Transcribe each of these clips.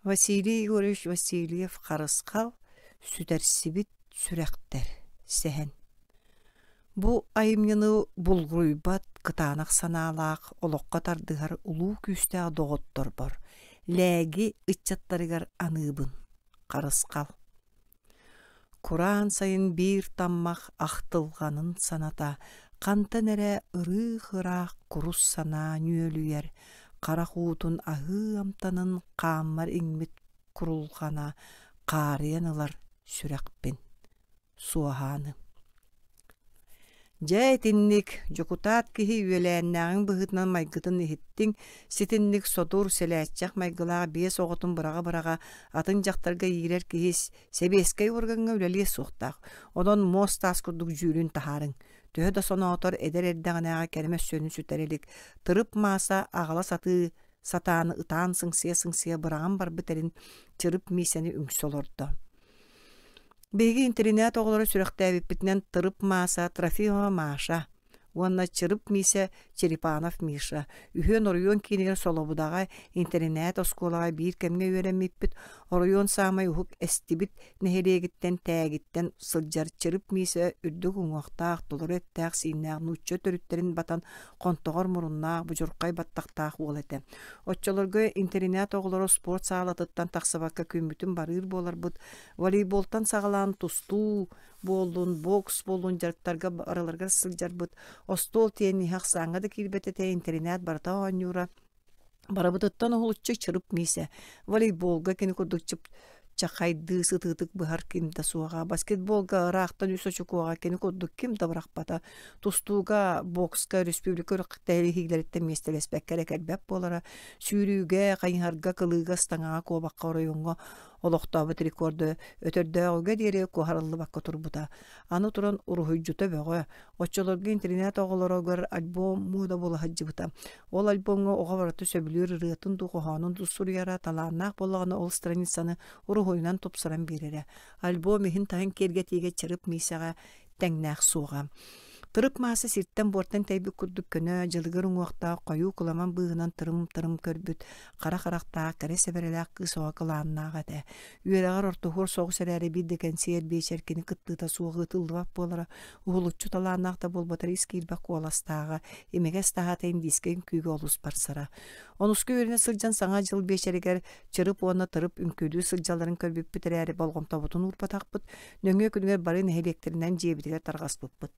Василий Егорович Васильев-Харысхал «Сүтэрсибит сүрэхтэр» сэһэн. Бу айымньыны булгуруйбат кытаанах санаалаах олоххо тардыһар улуу күүстээх доҕотторбор, Лээги ыччаттарыгар аныыбын. Харысхал. Кураан сайын биир таммах ахтылҕанын саната, хантан эрэ ырыых-ыраах курус санаа нүөлүйэр, харах уутун аһыы амтанын хааммар иҥмит курулҕана хаарыйан ылар сүрэхпин, суоһааны. Дьэ итинник, дьокутаат киһи үөлээннээҕиҥ быһыытынан майгытын иһиттиҥ, ситинник содур, сэлээччэх майгылаах биэс оҕотун быраҕа-быраҕа атын дьахтарга иирэр киһи сэбиэскэй уоргаҥҥа үлэлиэ суохтаах, онон муос-таас курдук дьүүлүн таһаарыҥ. Төһө да соноотор эдэр эрдэҕинээҕи кэрэ мөссүөнүн сүтэрэ илик, тырып Мааса аҕала сатыы сатаан ытаан сыҥсыйа-сыҥсыйа быраҕан барбыт эрин Чырып Миисэни үҥсэ олордо. Биһиги интэринээт оҕолоро сүрэхтээбиппитинэн Тырып Мааса, Трофимова Маша уонна Чырып Миисэ, Черепанов Миша үһүөн оройуон киинигэр Солобудаҕа интэринээт оскуолаҕа биир кэмҥэ үөрэммиппит. Оройуон саамай уһук эстибит нэһилиэгиттэн Тээгиттэн сылдьар Чырып Миисэ үрдүк уҥуохтаах, толору эттээх-сииннээх нуучча төрүттэрин батан хонтоҕор муруннаах, будьурхай баттахтаах уол этэ. Оччолорго интэринээт оҕолоро спорт саалатыттан тахсыбакка күммүтүн барыыр буоларбыт. Волейболтан саҕалаан тустуу буоллун, бокс буоллун дьарыктарга барыларыгар сылдьарбыт. Остуол тиэнниһэ ахсааҥҥа да киирбэт этэ, интэринээт барыта оонньуура. Барыбытыттан уһулуччу Чырып Миисэ волейболга кини курдук чыпчахайдыы сытыытык быһар ким да суоҕа, баскетболга ыраахтан үс очукуоҕа кини курдук ким да бырахпата, тустууга, бокска республика күрэхтэһиилэриттэн миэстэлэспэккэ эрэ кэлбэт буолара, сүүрүүгэ, хайыһарга, кылыыга, ыстаҥаҕа, куобахха оройуоҥҥа олохтообут рекорду өтөрдөөҕүгэ диэри куоһарыллыбакка турбута. Аны туран уруһуйдьута бөҕө. Оччолорго интэринээт оҕолоругар альбом муода буола сылдьыбыта. Ол альбомҥа оҕо барыта сөбүлүүр ырыатын дуу, хоһоонун дуу суруйара, талааннаах буоллаҕына ол страницаны уруһуйунан тупсаран биэрэрэ. Альбом иһин-таһын киэргэтиигэ Чырып Миисэҕэ тэҥнээх суоҕа. Тырып Мааса сиртэн-буортан тэйбит курдук көнө, дьылыгыр уҥуохтаах, хойуу кыламан быыһынан тырым-тырым көрбүт, хара харахтаах, кэрэ сэбэрэлээх кыыс оҕо кылааннаах этэ. Үөрэҕэр ортоһуор соҕус эрээри биир да кэнсиэр биэчэр кини кыттыыта суох ыытыллыбат буолара, уһулуччу талааннаах да буолбатар ис киирбэх куоластааҕа, имигэс таһаата индийскэй үҥкүүгэ олус барсара. Онуска үөрэнэ сылдьан Саҥа дьыл биэчэригэр Чырып уонна Тырып үҥкүүлүү сылдьалларын көрбүппүт эрээри болҕомтобутун уурбатахпыт, нөҥүө күнүгэр бары нэһилиэктэринэн дьиэбитигэр тарҕаспыппыт.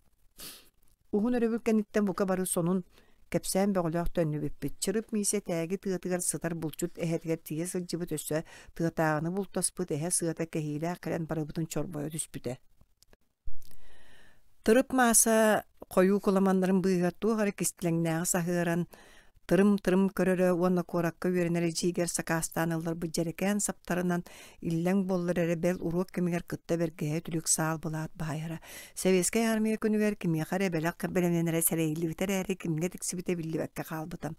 Уһун өрөбүл кэнниттэн бука бары сонун кэпсээн бөҕөлөөх төннүбүппүт. Чырып Миисэ тээги тыатыгар сытар булчут эһэтигэр тиийэ сылдьыбыт өссө тыатааҕыны бултаспыт эһэ сыата кэһиилээх кэлэн барыбытын чорбойо түспүтэ. Тырып Мааса хойуу кыламаннарын быыһыгар туох эрэ кистэлэҥнээҕи саһыаран, тырым-тырым көрөрө уонна куоракка үөрэнэр эдьиийгэр сакаастаан ылларбыт дьэрэкээн саптарынан иллэҥ буоллар эрэ бэл уруок кэмигэр кытта бэргэһэ үтүлүк саал былаат баайара. Сэбиэскэй Аармыйа күнүгэр кимиэхэ эрэ бэлэх бэлэмнэнэрэ сэрэйиллибитэ эрээри кимҥэ тиксибитэ биллибэккэ хаалбыта.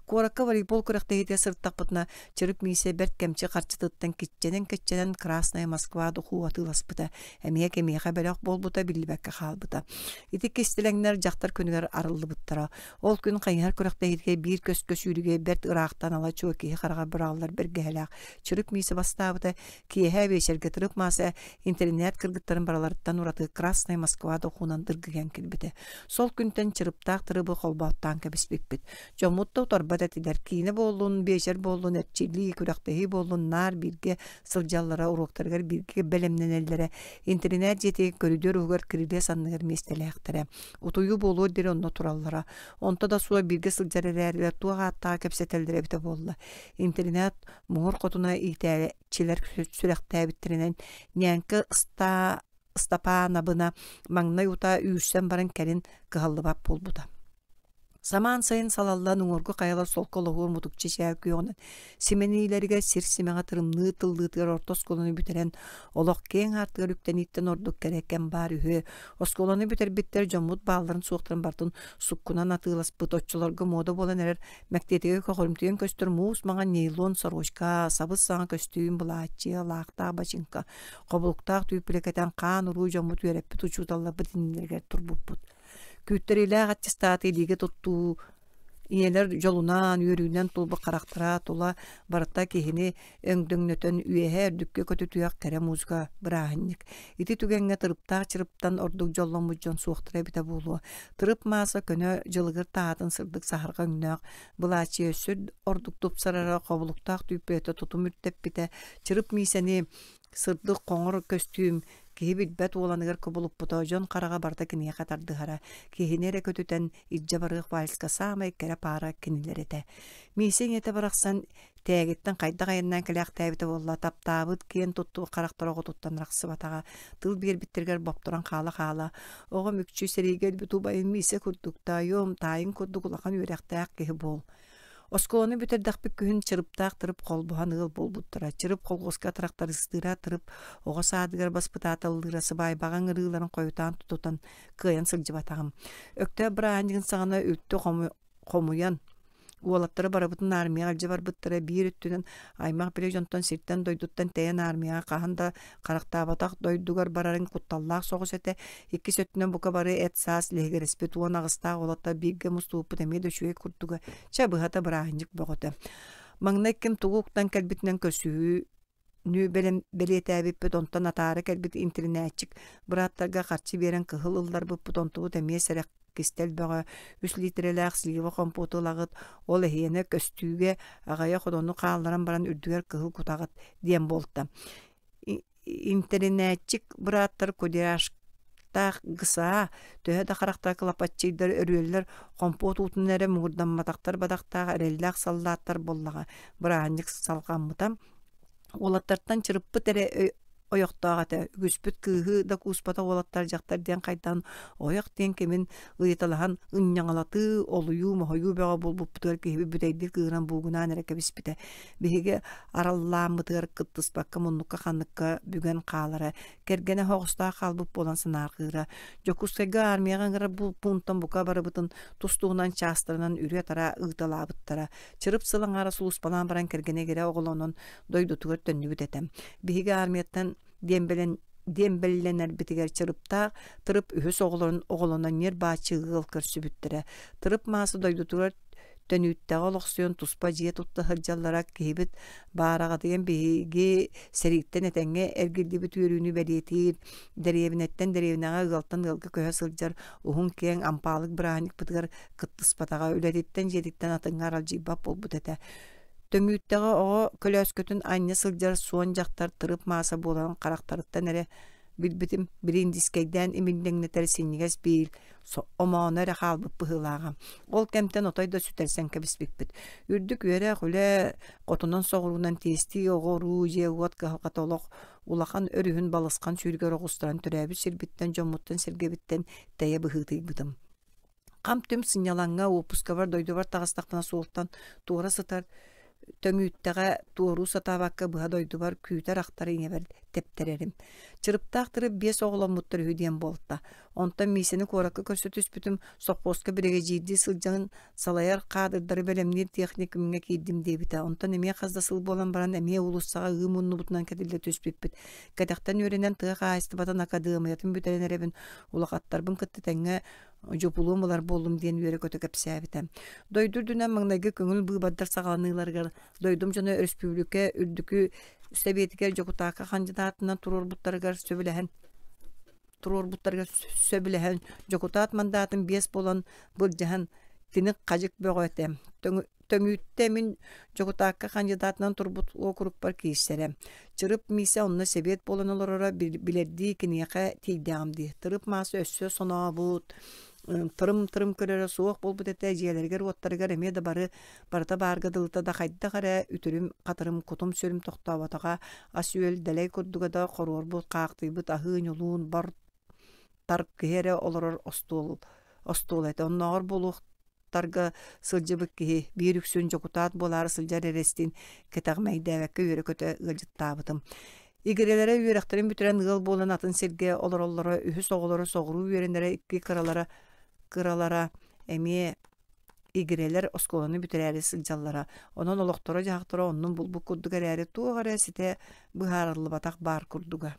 Куоракка волейбол күрэхтэһиитигэр сырыттахпытына, Чырып Миисэ бэрт кэмчи харчытыттан киччэнэн-киччэнэн «Красная Москва» духуу атыыласпыта, эмиэ кимиэхэ бэлэх буолбута биллибэккэ хаалбыта. Ити кистэлэҥнэр дьахтар күнүгэр арыллыбыттара. Ол күн хайыһар күрэхтэһиитигэр биир көскө сүүрүгэ бэрт ыраахтан ала-чуо киһи хараҕар быраҕыллар бэргэһэлээх Чырып Миисэ бастаабыта, киэһэ биэчэргэ Тырып Мааса интэринээт кыргыттарын барыларыттан ураты «Красная Москва» духуунан дыргыйан кэлбитэ. Сол күнтэн Чырыптаах Тырыбы холбооттоон кэбиспиппит. Дьоммут да утарбат этилэр, киинэ буоллун, биэчэр буоллун, эрчиллии, күрэхтэһии буоллун наар бииргэ сылдьаллара, уруоктарыгар бииргэ бэлэмнэнэллэрэ, интэринээт дьиэтигэр көрүдүөр уһугар кирилиэс анныгар миэстэлээхтэрэ. Утуйуу буолуор диэри онно тураллара. Онто да суох бииргэ сылдьар эрээрилэр туох ааттааҕа кэпсэтэллэрэ эбитэ буолла. Интэринээт муҥур хотуна иитээччилэр сүрэхтээбиттэринэн ньээҥкэ ыстаа Ыстапаанабына маҥнай утаа үүрсэн баран кэлин кыһаллыбат буолбута. Самаан сайын салаллан уҥуоргу хайалар солко олоһуор мутукча чээл күөҕүнэн симэниилэригэр сир симэҕэ тырымныы тыллыытыгар орто оскуоланы бүтэрэн олох киэҥ аартыгар үктэнииттэн ордук кэрэ кэм баар үһү. Оскуоланы бүтэрбиттэр дьоммут баалларын-суохтарын барытын суккунан атыыласпыт оччолорго муода буолан эрэр мэктиэтигэр көҕөрүмтүйэн көстөр муус маҥан нейлон сорочка, сабыс-саҥа көстүүм, былааччыйа, лаахтаах бачыыҥка, хобулуктаах түүппүлэ кэтэн хаан-уруу дьоммут үөрэппит учууталларбыт иннилэригэр турбуппут. Күүттэриилээх аттестаты илиигэ туттуу. Ийэлэр дьолунаан, үөрүүнэн тулбу харахтара тула барыта киһини өҥдөҥнөтөн үөһэ үрдүккэ көтүтүөх кэрэ музыка бырааһынньык. Ити түгэҥҥэ тырыптаах чырыптан ордук дьолломмут дьон суохтара эбитэ буолуо. Тырып мааса көнө дьылыгыр таһаатын сырдык саһарҕа өҥнөөх былааччыйа өссө ордук тупсарара хобулуктаах түүппүөтэ тутум үрдэппитэ. Чырып миисэни сырдык хоҥор көстүүм киһи билбэт уоланыгар кубулуппута дьон хараҕа барыта киниэхэ тардыһара. Киһини эрэ көтүтэн илдьэ барыах вальска саамай кэрэ паара кинилэр этэ. Миисэ ийэтэ барахсан Тээгиттэн хайдах айаннаан кэлээхтээбитэ буолла, таптаабыт, киэн туттубут харахтара оҕотуттан арахсыбатаҕа, тыл биэрбиттэригэр бопторон хаала-хаала, оҕом үкчү сэриигэ өлбүт убайым Миисэ курдук таайыам, таайын курдук улахан үөрэхтээх киһи буол. Оскуоланы бүтэрдэхпит күһүн Чырыптаах Тырып холбоһон ыал буолбуттара. Чырып колхуоска тырахтарыстыыра, Тырып оҕо саадыгар баспытааталлыыра, сыбаайбаҕа ыҥырыыларын хойутаан тутутан кыайан сылдьыбатаҕым. Өктөөп бырааһынньыгын саҕана үлтү хомуйан Уолаттары барыбытын армияҕа илдьэ барбыттара биир өттүнэн аймах билэ дьонтон сиртэн-дойдуттан тэйэн армияҕа хаһан да харахтаабатах дойдугар барарыҥ кутталлаах соҕус этэ. Иккис өттүнэн бука бары эт-саас лиһигирэспит 18-таах уолаттар бииргэ мустубуппут эмиэ да үчүгэй курдуга. Чэ, быһата бырааһынньык бөҕөтө. Маҥнай ким тугу уктан кэлбитинэн көрсүһүү Нү бэлиэтээбиппит, онтон атаара кэлбит интэринээччик бырааттарга харчы биэрэн кыһыл ылларбыппыт, онтубут эмиэ сэрэх кистэл бөҕө, үс литрэлээх слива хомпуоту ылаҕыт, ол эһиэнэ көстүүгэ аҕыйах одону хаалларан баран үрдүгэр кыһыл кутаҕыт диэн буолта. Интэринээччик бырааттар кудряшктаах ГСА төһө да харахтара кылапаччыйдар өрүөллэр хомпуот уутун эрэ муҥурдамматахтар бадахтаах эрэллээх саллааттар буоллаҕа бырааһынньык салҕаммыта Уолаттартан чырыппыт эрэ ойохтоох этэ, үгүспүт кыыһы да кууспатах уолаттар дьахтар диэн хайдаан ойох диэн кимин ыйыталаһан ынньаҥалатыы, олуйуу, моһойуу бөҕө буолбуппутугар киһибит бүтэйдик кыыран буугунаан эрэ кэбиспитэ. Биһиги араллааммытыгар кыттыспакка муннукка-ханныкка бүгэн хаалара, кэргэнэ оһоҕостоох хаалбыт буолан санаарҕыыра. Дьокуускайга армияҕа ыҥырар пуунтан бука барыбытын тус-туһунан чаастарынан үрүө-тараа ыыталаабыттара. Чырып сыл аҥаара сулууспалаан баран кэргэнэ игирэ оҕолонон дойдутугар төннүбүт этэ. Биһиги армияттан диэмбэлэн диэмбэллэнэрбитигэр Чырыптаах Тырып үһүс оҕолорун оҕолонон ньир-бааччы ыал көрсүбүттэрэ. Тырып Мааса дойдутугар Төнүүттэҕэ олохсуйан туспа дьиэ тутта сылдьаллара киһибит баараҕатыйан биһиги сэрииттэн этэҥҥэ эргиллибит үөрүүнү бэлиэтиир, дэриэбинэттэн дэриэбинэҕэ ыалтан ыалга көһө сылдьар уһун-киэҥ ампаалык бырааһынньыкпытыгар кыттыспатаҕа, үлэтиттэн дьиэтиттэн атыҥҥа аралдьыйбат буолбут этэ. Төҥүүттэҕэ оҕо көлөөскөтүн анньа сылдьар суон дьахтар тырып мааса буоларын харахтарыттан эрэ билбитим, бирииндискэйдээн иминдэҥнэтэр синньигэс биил омооно эрэ хаалбыт быһыылааҕа. Ол кэмтэн отой да сүтэрсэн кэбиспиппит. Үрдүк үөрэх, үлэ хотунан-соҕуруунан тиэстии оҕо-уруу, дьиэ-уот кыһалҕата олох улахан өрүһүн балысхан сүүрүгэр оҕустаран төрөөбүт сирбиттэн, дьоммуттан-сэргэбиттэн тэйэ быһыытыйбытым. Хам-түм сынньалаҥҥа уоппускабар дойдубар таҕыстахпына суолтан туора сытар Төҥүүттэҕэ туоруу сатаабакка быһа дойдубар күүтэр-ахтар ийэбэр тэптэрэрим. Чырыптаах тырып биэс оҕоломмуттар үһү диэн буолта. Онтон Миисэни куоракка көрсө түспүтүм, сопхуоска биригэдьиирдии сылдьан салайар каадырдары бэлэмниир техникумҥа киирдим диэбитэ. Онтон эмиэ хас да сыл буолан баран эмиэ уулуссаҕа ыы муннубутунан кэтиллэ түспүппүт. Кэтэхтэн үөрэнэн тыа хаһаайыстыбатын акадыамыйатын бүтэрэн эрэбин, улахаттарбын кытта тэҥҥэ дьупулуом ылар буоллум диэн үөрэ-көтө кэпсээбитэ. Дойду үрдүнэн маҥнайгы көҥүл быыбардар саҕаланыыларыгар дойдум дьоно өрөспүүбүлүкэ үрдүкү сэбиэтигэр дьокутаакка хандьыдаатынан туруорбуттарыгар сөбүлэһэн туруорбуттарыгар сөбүлэһэн дьокутаат мандаатын биэс буолан былдьаһан тиник хадьык бөҕө этэ. Төҥүүттэ мин дьокутаакка хандьыдаатынан турбут уокурукпар киирсэрэ. Чырып Миисэ онно сэбиэт буолан олороро билэрдии киниэхэ тиийдэҕим дии. Тырып Мааса өссө сонообут, тырым-тырым көрөрө суох буолбут этэ, дьиэлэригэр-уоттарыгар эмиэ да бары барыта баарга дылыта да хайдах эрэ үтүрүм-хатырым, кутум-сүрүм тохтооботоҕо, ас-үөл дэлэй курдуга да хоруорбут, хаахтыйбыт аһыы-ньулуун бар тар киһи эрэ олорор остуол остуол этэ. Оннооҕор буолуох тарга сылдьыбыт киһи биир үксүн дьокутаат буолаары сылдьар эрэстиин кэтэҕмэйдээбэккэ үөрэ-көтө ыалдьыттаабытым. Игирэлэрэ үөрэхтэрин бүтэрэн ыал буолан атын сиргэ олороллоро, үһүс оҕолоро соҕуруу үөрэнэрэ, икки кыралара кыралара эмиэ игирэлэр оскуоланы бүтэрээри сылдьаллара. Онон олохторо-дьаһахтара оннун булбут курдук эрээри туох эрэ ситэ быһаарыллыбатах баар курдуга.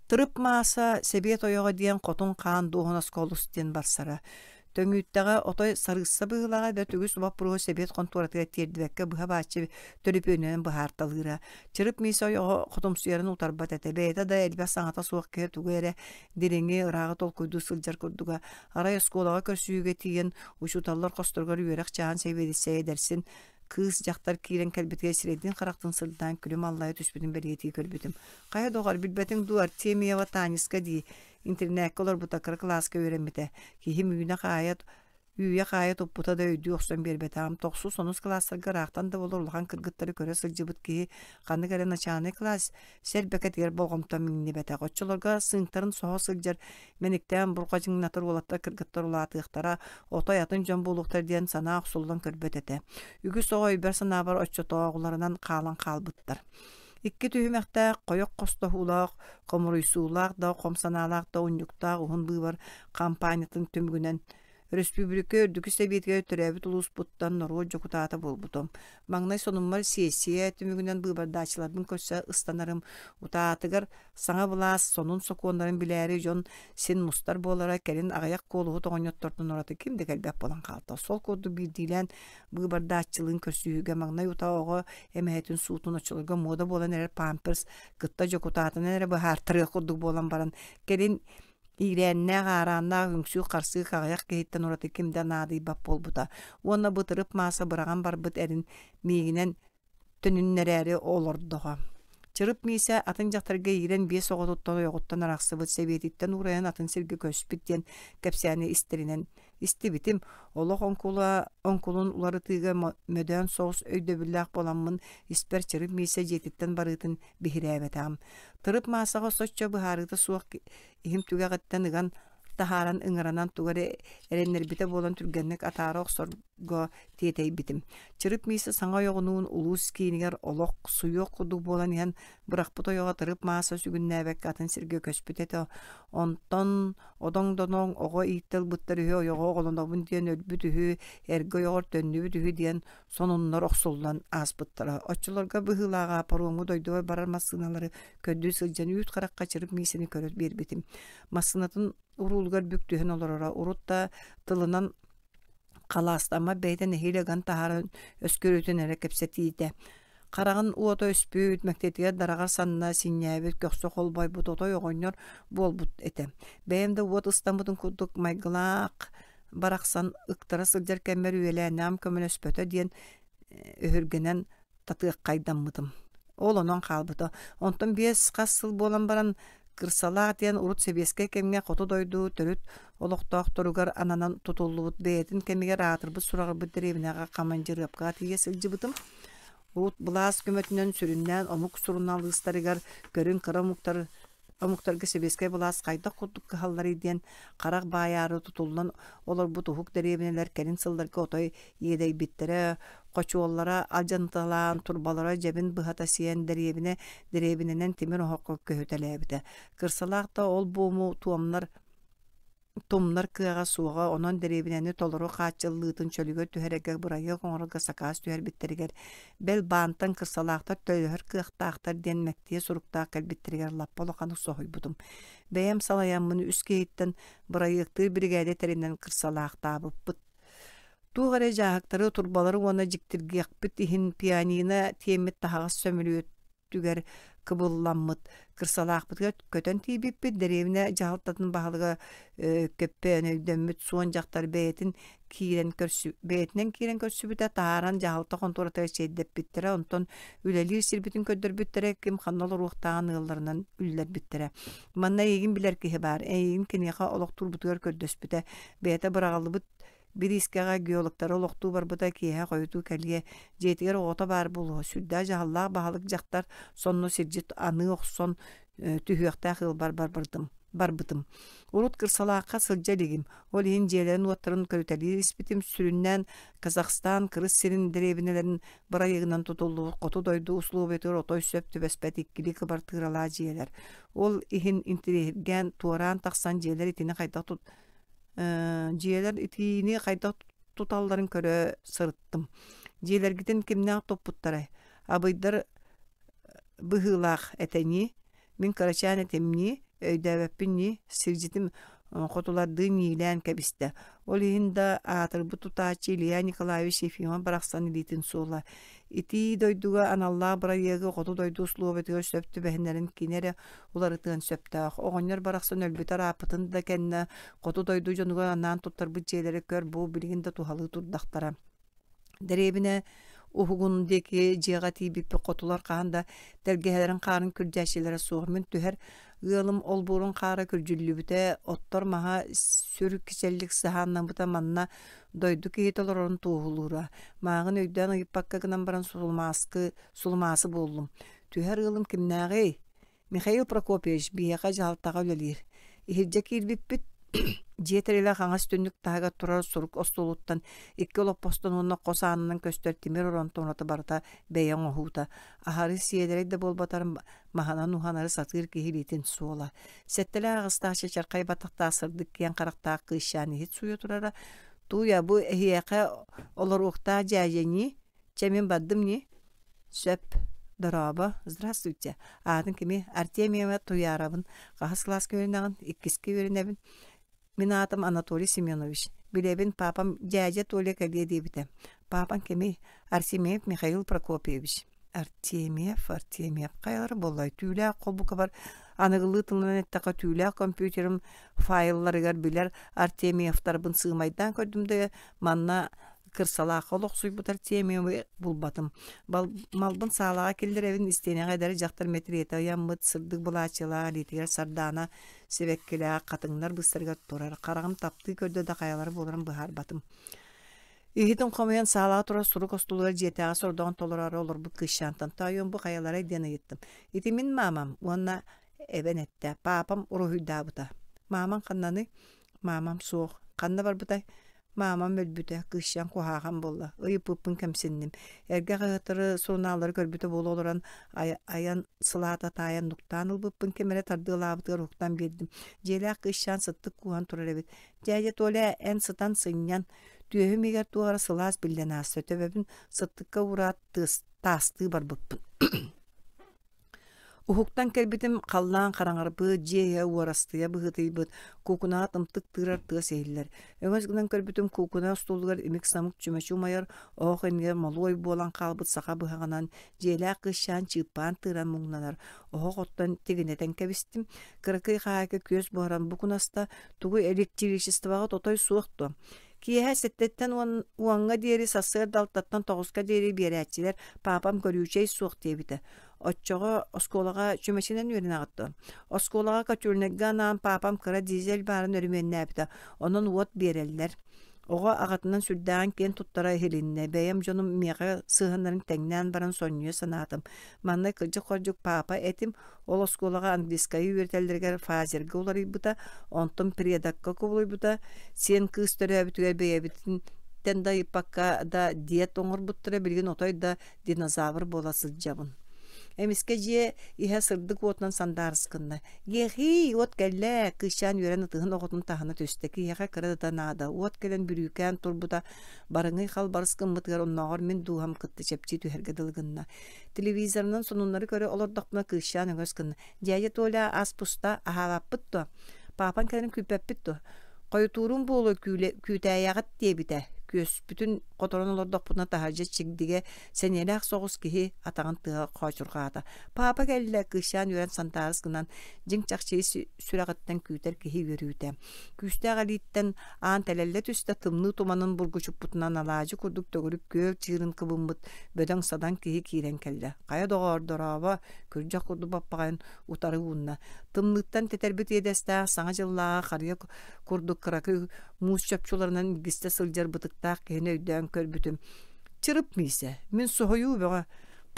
Тырып Мааса сэбиэт ойоҕо диэн хотун хаан дуоһунаска олус диэн барсара. Төҥүүттэҕэ отой сарыысса быһыылааҕа бэрт үгүс боппуруоһу сэбиэт хонтуоратыгар тиэрдибэккэ быһа бааччы төлөпүөнүнэн быһаарталыыра. Чырып Миисэ ойоҕо хотумсуйарын утарбат этэ. Бэйэтэ да элбэх саҥата суох киһи тугу эрэ дириҥи, ырааҕы толкуйдуу сылдьар курдуга. Арай оскуолаҕа көрсүһүүгэ тиийэн учууталлар хосторугар үөрэх чааһын сэбиэдиссэйэ эдэрсин кыыс дьахтар киирэн кэлбитигэр сирэйдин-харахтын сырдаан күлүм аллайа түспүтүн бэлиэтии көрбүтүм. Хайа доҕор, билбэтиҥ дуу, Артемьева Таниска дии, интэринээккэ олорбута, кыра кылааска үөрэммитэ. Киһим үүнэ-хаайа Үүйэ-хаайа туппута да өйдүү охсон биэрбэтэҕим. Тохсус, онус кылаастарга ыраахтан да буоллар улахан кыргыттары көрө сылдьыбыт киһи ханнык эрэ начальнай кылаас сэрбэкэтигэр болҕомтом иҥнибэтэх. Оччолорго сыыҥтарын соһо сылдьар мэниктээн бурҕадьыҥнатар уолаттар кыргыттар улаатыахтара, отой атын дьон буолуохтара диэн санаа охсуллан көрбөт этэ. Үгүс оҕо өйбөр-санаабар оччотооҕуларынан хаалан хаалбыттар. Икки түһүмэхтээх, хойох хостоһуулаах, хомуруйсуулаах да, хом санаалаах да унньуктаах уһун быыбар хампаанньатын түмүгүнэн Өрөспүүбүлүкэ Үрдүкү Сэбиэтигэр төрөөбүт улууспуттан норуот дьокутаата буолбутум. Маҥнай сонуммар сиэссийэ түмүгүнэн быыбардааччыларбын көрсө ыстанарым. Утаатыгар саҥа былаас сонун сокуоннарын билээри дьон син мустар буолара, кэлин аҕыйах куолуһут оҕонньоттортон ураты ким да кэлбэт буолан хаалта. Сол курдук биирдиилээн быыбардааччылыын көрсүһүүгэ маҥнай утаа оҕо эмэһэтин суутун оччолорго муода буолан эрэр памперс кытта дьокутаатынан эрэ быһаартарыах курдук буолан баран, кэлин Иирээннээх, аарааннаах үҥсүү-харсыы аҕыйах киһиттэн ураты ким да наадыйбат буолбута уонна бытырып мааса быраҕан барбыт эрин миигинэн төнүннэрээри олордоҕо. Чырып Миисэ атын дьахтарга иирэн биэс оҕотуттан ойоҕуттан арахсыбыт, сэбиэтиттэн уурайан атын сиргэ көспүт диэн кэпсээни истэринэн истибитим. Олох оҥкула оҥкулун уларытыыга мөдөөн соҕус өйдөбүллээх буоламмын испэр Чырып Миисэ дьиэтиттэн барыытын биһирээбэтэҕим. Тырып маасаҕа соччо быһаарыыта суох иһим түгэҕиттэн ыган таһааран ыҥыранан тугу эрэ эрэннэрбитэ буолан түргэнник атаара охсорго тиэтэйбитим. Чырып Миисэ саҥа ойоҕунуун улуус киинигэр олох суйуох курдук буолан иһэн бырахпыт ойоҕо Тырып Мааса сүгүннээбэккэ атын сиргэ көспүт этэ. Онтон одоҥ-додоҥ оҕо ииттэ ылбыттар үһү, ойоҕо оҕолонобун диэн өлбүт үһү, эргэ ойоҕор төннүбүт үһү диэн сонуннар охсуллан ааспыттара. Оччолорго быһыылааҕа паромҥа дойдубар барар массыыналары көрдүү сылдьан үүт харахха чырып миисэни көрө биэрбитим. Массыынатын уруулугар бүк түһэн олороро. Урут да тылынан халаастаммат бэйэтэ нэһиилэ ыган таһааран өскөрүтүн эрэ кэпсэтиитэ. Хараҕын уота өспүт, мэктиэтигэр дараҕар санна синньээбит, көхсө холбойбут отой оҕонньор буолбут этэ. Бэйэм да уот ыстаммытын курдук майгылаах барахсан ыктара сылдьар кэммэр үөлээннэҕим көмөлөспөтө диэн өһүргэнэн татыаххайдаммытым. Ол онон хаалбыта. Онтон биэс хас сыл буолан баран Кырсалаах диэн урут сэбиэскэй кэмҥэ хоту дойду төрүт олохтоохторугар ананан тутуллубут бэйэтин кэмигэр аатырбыт сураҕырбыт дэриэбинэҕэ хамандьырыапкаҕа тиийэ сылдьыбытым. Урут былаас көмөтүнэн сүрүннээн омук суруналыыстарыгар көрүҥ кыра омуктар омуктарга сэбиэскэй былаас хайдах курдук кыһалларый диэн харах баайаары тутуллан олорбут уһук дэриэбинэлэр кэлин сылларга отой иэдэйбиттэрэ, хочуоллара алдьанталаан, турбалара дьэбин быһата сиэн дэриэбинэ дэриэбинэнэн тимир оһоххо көһүтэлээбитэ. Кырсалаах да ол буому туомнар тумнар кыаҕа суоҕа, онон дэриэбинэни толору хааччыллыытын чөлүгэр түһэрэргэ бырайыак оҥорорго сакаас түһэрбиттэригэр, бэл баантан кырсалаахтар төлөһөр кыахтаахтар диэн мэктиэ суруктаах кэлбиттэригэр лаппа улаханнык соһуйбутум. Бэйэм салайаммын үс киһиттэн бырайыактыыр биригээдэ тэринэн кырсалаахтаабыппыт. Туох эрэ дьааһыктары, турбалары уонна дьиктиргиэхпит иһин пианино тиэммит таһаҕас сөмөлүөт өттүгэр кыбылламмыт кырсалаахпытыгар көтөн тиийбиппит дэриэбинэ дьаһалтатын баһылыга көппөөн өйдөммүт суон дьахтар бэйэтин киирэн көрсү бэйэтинэн киирэн көрсүбүтэ таһааран дьаһалта хонтуоратыгар чэйдэппиттэрэ онтон үлэлиир сирбитин көрдөрбүттэрэ ким ханна олоруохтааҕын ыалларынан үллэрбиттэрэ манна эйигин билэр киһи баар эйигин киниэхэ олохтуурбутугар көрдөспүтэ бэйэтэ быраҕыллыбыт Бириискэҕэ геологтары олохтуу барбыта киэһэ хойутуу кэлиэ, дьиэтигэр оҕото баар буолуо, сүрдээх дьаһаллаах баһылык дьахтар сонно сирдьит аныы охсон түһүөхтээх ыалбар барбытым. барбытым. Урут Кырсалаахха сылдьа илигим, ол иһин дьиэлэрин-уоттарын көрүтэлии испитим, сүрүннээн Казахстан кырыс сирин дэриэбинэлэрин бырайыагынан тутуллубут хоту дойду усулуобуйатыгар отой сөп түбэспэт иккилии кыбартыыралаах дьиэлэр. Ол иһин интэриэһиргээн, туораан тахсан дьиэлэр итини хайдах Дьиэлэр итиини хайдах туталларын көрө сырыттым. Дьиэлэргитин кимнээх туппуттарай? Абыйдар быһыылаах этэ ньии, мин кырачаан этим ньии, өйдөөбөппүн ньии, сирдьитим. Хотулардыы ньиилээн кэбистэ. Ол иһин да аатырбыт тутааччы Илья Николаевич Ефимов барахсан илиитин суола. Итии дойдуга аналлаах бырайыагы хоту дойду услуобуйатыгар сөп түбэһиннэрин кини эрэ уларытыан сөптөөх. Оҕонньор барахсан өлбүтэ ырааппытын да кэннэ хоту дойду дьонугар анаан туттарбыт дьиэлэрэ көр бу билигин да туһалыы турдахтара. Дэриэбинэ уһугун диэки дьиэҕэ тиийбиппит хотулар хаһан да тэлгэһэлэрин хаарын күрдьээччилэрэ суох. Мин түһэр ыалым олбуорун хаара күрдьүллүбүтэ, оттор маһа сүр кичэллик сыһааннаммыта манна дойду киһитэ олорорун туоһулуура. Мааҕын өйдөөн ыйыппакка гынан баран сулумааскы сулумаасы буоллум. Түһэр ыалым кимнээҕий? Михаил Прокопьевич биһиэхэ дьаһалтаҕа үлэлиир. Иһирдьэ киирбиппит, дьиэ тэрилэ хаҥас түннүк таһыгар турар сурук остуолуттан икки олоппостон уонна хос аанынан көстөр тимир оронтон ураты барыта бэйэ оҥоһуута. Аһары сиэдэрэй да буолбатар маһынан уһанары сатыыр киһи илиитин суола. Сэттэлээх аҕыстаах чачархай батахтаах сырдык киэҥ харахтаах кыысчаан иһит сууйа турара. Тууйа, бу эһиэхэ олоруохтаах дьээдьэ Чэ, мин бардым ньии. Сөп. Дорообо. Здравствуйте. Аатын кими? Артемьева Туйаарабын. Хаһыс кылааска үөрэнэҕин? Иккискэ үөрэнэбин. Мин аатым Анатолий Семенович. Билэбин, папам дьээдьэ Толя кэлиэ диэбитэ. Папаҥ кимий? Артемьев Михаил Прокопьевич. Артемьев, Артемьев. Хайалара буоллай? Түүлээх холбукабар аныгылыы тылынан эттэххэ түүлээх компьютерым файлларыгар билэр Артемьевтарбын сыымайдаан көрдүм да манна Кырсалаахха олохсуйбут Артемьевы булбатым. Малбын саалаҕа киллэрэбин, истиэнэҕэ эдэр дьахтар мэтириэтэ ыйаммыт, сырдык былааччылаах илиитигэр сардаана сибэккилээх хатыҥнар быыстарыгар турар. Хараҕым таптыы көрдө да хайалара буоларын быһаарбатым. Иһитин хомуйан саалаҕа турар сурук остуолугар дьиэтээҕи сордоҕун толороору олорбут кыысчаантан тоойуом бу хайаларай диэн ыйыттым. Ити мин маамам уонна эбэн эттэ. Паапам уруһуйдаабыта. Маамаҥ ханнаный? Маамам суох. Ханна барбытай? Маамам өлбүтэ, кыысчаан куһаахан буолла. Ыйыппыппын кэмсинним. Эргэ хаһыаттары, сурунааллары көрбүтэ буола олорон, айан сылаата таайан нуктаан ылбыппын ким эрэ тардыалаабытыгар уһуктан биэрдим. Дьиэлээх кыысчаан сыттык кууһан турар эбит. Дьээдьэ Толя, эн сытан сынньан. Түөһүм иһигэр туох эрэ сылаас биллэн ааста. Төбөбүн сыттыкка уураат таастыы барбыппын. Уһуктан кэлбитим халлаан хараҥарбыт, дьиэ иһэ уорастыйа быһыытыйбыт, куукунаҕа тымтык тыырар тыас иһиллэр. Өҥөс гынан көрбүтүм куукуна остуолугар имик-самык чүмэчи умайар, оһох иннигэр молуой буолан хаалбыт саха быһаҕынан дьиэлээх кыысчаан чыыппаан тыыран муҥнанар. Оһох оттон тигинэтэн кэбистим. Кыракый хаһаайка күөс буһаран бу кунаста, тугу электричествоҕа тотой суох дуо? Киэһэ сэттэттэн уоҥҥа диэри, сарсыарда алтаттан тоҕуска диэри биэрээччилэр паапам көрүүчэй суох диэбитэ. Оччоҕо оскуолаҕа чүмэчинэн үөрэнэҕит дуо? Оскуолаҕа котельнайга анаан паапам кыра дизель баарын өрөмүөннээбитэ, онон уот биэрэллэр. Оҕо аҕатынан сүрдээҕин киэн туттара иһилиннэ. Бэйэм дьонум миэхэ сыһыаннарын тэҥнээн баран сонньуйа санаатым. Манна кырдьык-хордьук паапа этим, ол оскуолаҕа английскайы үөрэтэллэригэр Фазерга уларыйбыта, онтон предакка кубулуйбута. Сиэн кыыс төрөөбүтүгэр бэйэбитинтэн да ыйыппакка да диет оҥорбуттара билигин отой да динозавр буола сылдьабын. Эмискэ дьиэ иһэ сырдык уотунан сандаарыс гынна. Гехий, уот кэллэ! Кыысчаан үөрэн ытыһын оҕотун таһына түстэ. Киһиэхэ кыра да наада. Уот кэлэн бүрүүкээн турбута барыҥый халбарыс гыммытыгар оннооҕор мин дууһам кытта чэпчии түһэргэ дылы гынна. Телевизорынан сонуннары көрө олордохпуна кыысчаан өҥөс гынна. Дядя Толя ас буста, аһаабаппыт дуо? Паапаҥ кэлэн күүппэппит дуо? Хойутуурум буолуо күүтээйэҕит диэбитэ. Күөспүтүн хоторон олордохпутуна таһырдьа чигдигэ сэниэлээх соҕус киһи атаҕын тыаһа хоочурҕаата. Паапа кэллэ, кыысчаан үөрэн сантаарыс гынан, дьиҥ чахчы ис сүрэҕиттэн күүтэр киһи үөрүүтэ. Күүстээх илииттэн аан тэлэллэ түстэ, тымныы туманын бургучуппутунан алаадьы курдук төгүрүк күөл чыырын кыбыммыт бөдөҥ-садаҥ киһи киирэн кэллэ. Хайа доҕоор, дорообо, күрдьэх курдук баппаҕайын утары уунна. Тымныыттан тэтэрбит иэдэстээх саҥа дьыллааҕы харыйа курдук кыракый муус чопчуларынан илгистэ сылдьар бытыктаах киһини өйдөөн көрбүтүм. Чырып Миисэ, мин соһуйуу бөҕө.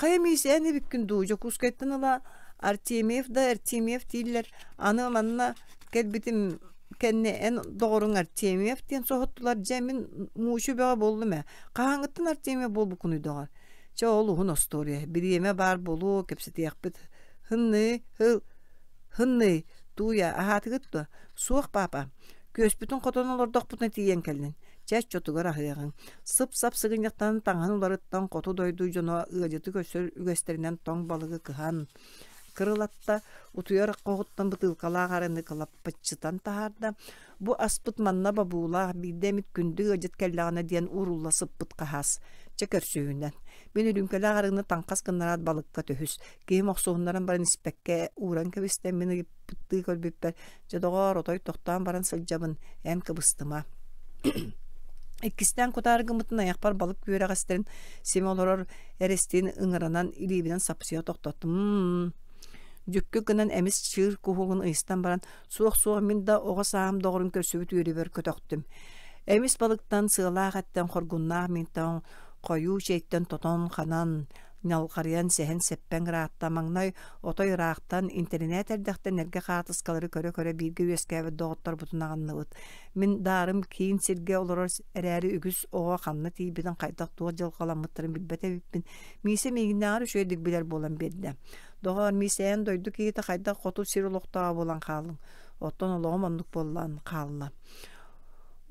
Хайа Миисэ эн эбиккин дуу, Дьокуускайтан ыла Артемьев да Артемьев дииллэр, аны манна кэлбитим кэннэ эн доҕоруҥ Артемьев диэн соһуттулар, дьэ мин муучу бөҕө буоллум ээ. Хаһааҥҥыттан Артемьев буолбуккунуй доҕор? Чэ ол уһун остуоруйа, бириэмэ баар буолуо, кэпсэтиэхпит. Һынныы, һыл, һынныы, тууйа, аһаатыгыт дуо? Суох, паапа. Күөспүтүн хотон олордохпутуна тиийэн кэллин. Чэ, оччотугар аһыаҕыҥ. Сып-сап сыгынньахтан таҥаһын уларыттан хоту дойду дьоно ыалдьыты көрсөр үгэстэринэн тоҥ балыгы кыһан, кырылатта, утуйар хоһуттан бытыылкалаах арыыны кылаппыччытан таһаарда. Бу аспыт манна бобуулаах, биирдэ эмит күндү ыалдьыт кэллэҕинэ диэн уурулла сыппыт хаһаас. Чэ көрсүһүнэн. Мин үрүүмкэлээх арыыны таҥхас гыннараат балыкка түһүс. Киһим охсуһуннаран баран испэккэ ууран кэбистэ, мин ыйыппыттыы көрбүппэр, дьэ доҕоор, отой тохтоон баран сылдьабын, эн кыбыстыма. Иккистээн кутаары гыммытын айахпар балык күөрэҕэстэрин симэ олорор эрэстиин ыҥыранан илиибинэн сапсыйа тохтоттум. Дьүккү гынан эмис чыыр куһугун ыйыстан баран суох-суох мин да оҕо сааһым доҕорун көрсүбүт үөрүүбэр көтөхтүм. Эмис балыктан, сыалаах эттэн, хоргуннаах миинтэн, хойуу чэйтэн тотон-ханан, ньалҕарыйан сэһэн-сэппэн ыраатта маҥнай отой ыраахтан интэринээт эрдэхтэн эргэ хаартыскалары көрө-көрө бииргэ үөскээбит доҕотторбутун аҕынныбыт. Мин даарым киин сиргэ олорор эрээри үгүс оҕо ханна тиийбитин хайдах туох дьылҕаламмыттарын билбэт эбиппин. Миисэ миигиннээҕэр үчүгэйдик билэр буолан биэрдэ. Доҕоор, Миисэ эн дойду киһитэ хайдах хоту сир олохтооҕо буолан хааллыҥ? Оттон олоҕум оннук буоллаан хаалла.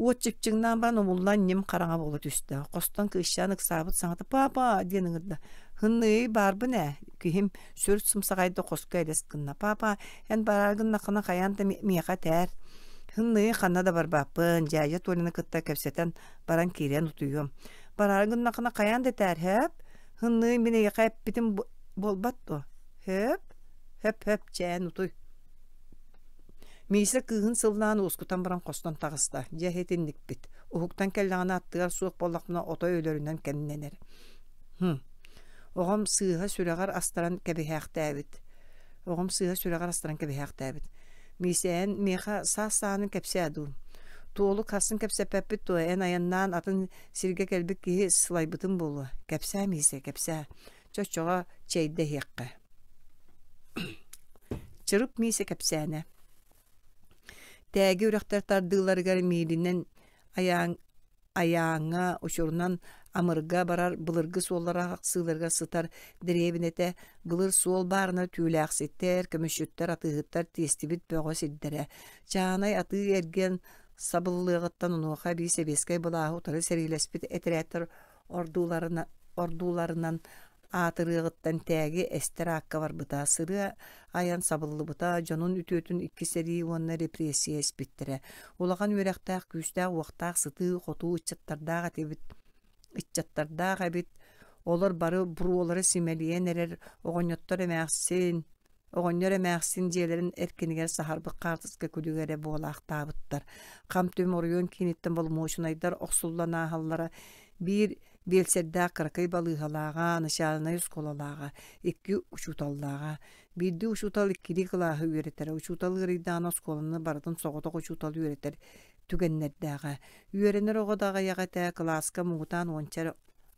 Уот чыпчыҥнаан баран умуллан ньим хараҥа буола түстэ. Хостон кыысчаан ыксаабыт саҥата «Папа!» диэн ыҥырда. «Һынныый, баарбын ээ» киһим сүр сымсаҕайда хоско элэс гынна. «Папа, эн бараары гыннаххына хайаан да миэхэ этээр. Һынныый, ханна да барбаппын, дьээдьэ Толяны кытта кэпсэтэн баран киирэн утуйуом. Бараары гыннаххына хайаан да этээр, һээп? Һынныый, мин эйиэхэ эппитим буолбат дуо? Һөөп? Һөп-һөп, чээн утуй. Миисэ кыыһын сыллаан уоскутан баран хостон таҕыста. Дьэ итинникпит. Уһуктан кэллэҕинэ аттыгар суох буоллахпына отой өлөрүнэн кэмнэнэр. Хм. Оҕом сыыһа сүрэҕэр астаран кэбиһээхтээбит. Оҕом сыыһа сүрэҕэр астаран кэбиһээхтээбит. Миисээн миэхэ саас саанын кэпсээ дуу. Туолук хассын кэпсэппэппит дуо эн айаннаан атын сиргэ кэлбит киһи сылайбытым буолуо. Кэпсээ Миисэ, кэпсээ. Чоччоҕо чэйдэ иһиэххэ. Чырып Миисэ кэпсээнэ. Тээги үрэхтэр тардыыларыгар миилинэн айаан Айааҥҥа, учурунан Амырга барар былыргы суоллара ахсыыларыгар сытар дэриэбинэтэ былыр суол баарына түүлээхситтэр, көмүсчүттэр, атыыһыттар тиэстибит бөҕө сирдэрэ. Чаанай атыы-эргиэн сабыллыаҕыттан онуоха эбии сэбиэскэй былааһы утары сэриилэспит этэрээттэр ордууларынан аатырыаҕыттан тээги эстэр аакка барбыта, сырыа айан сабыллыбыта, дьонун үтүөтүн икки сэрии уонна репрессия испиттэрэ. Улахан үөрэхтээх, күүстээх-уохтаах, сытыы-хотуу ыччаттардаах этибит ыччаттардаах эбит. Олор бары буруолара симэлийэн эрэр оҕонньоттор эмээхсин, Оҕонньор эмээхсин дьиэлэрин эркинигэр саһарбыт хаартыска күлүгэ эрэ буолаахтаабыттар. Хам-түм оройуон кииниттэн боломуочунайдар охсуллан ааһаллара биир биэлсэрдээх кыракый балыыһалааҕа, начаалынай оскуолалааҕа, икки учууталлааҕа. Биирдии учуутал иккилии кылааһы үөрэтэрэ. Учуутал ыарыйдаҕына оскуоланы барытын соҕотох учуутал үөрэтэр түгэннэрдээҕэ. Үөрэнэр оҕо да аҕыйах этэ, кылааска муҥутаан уонча эрэ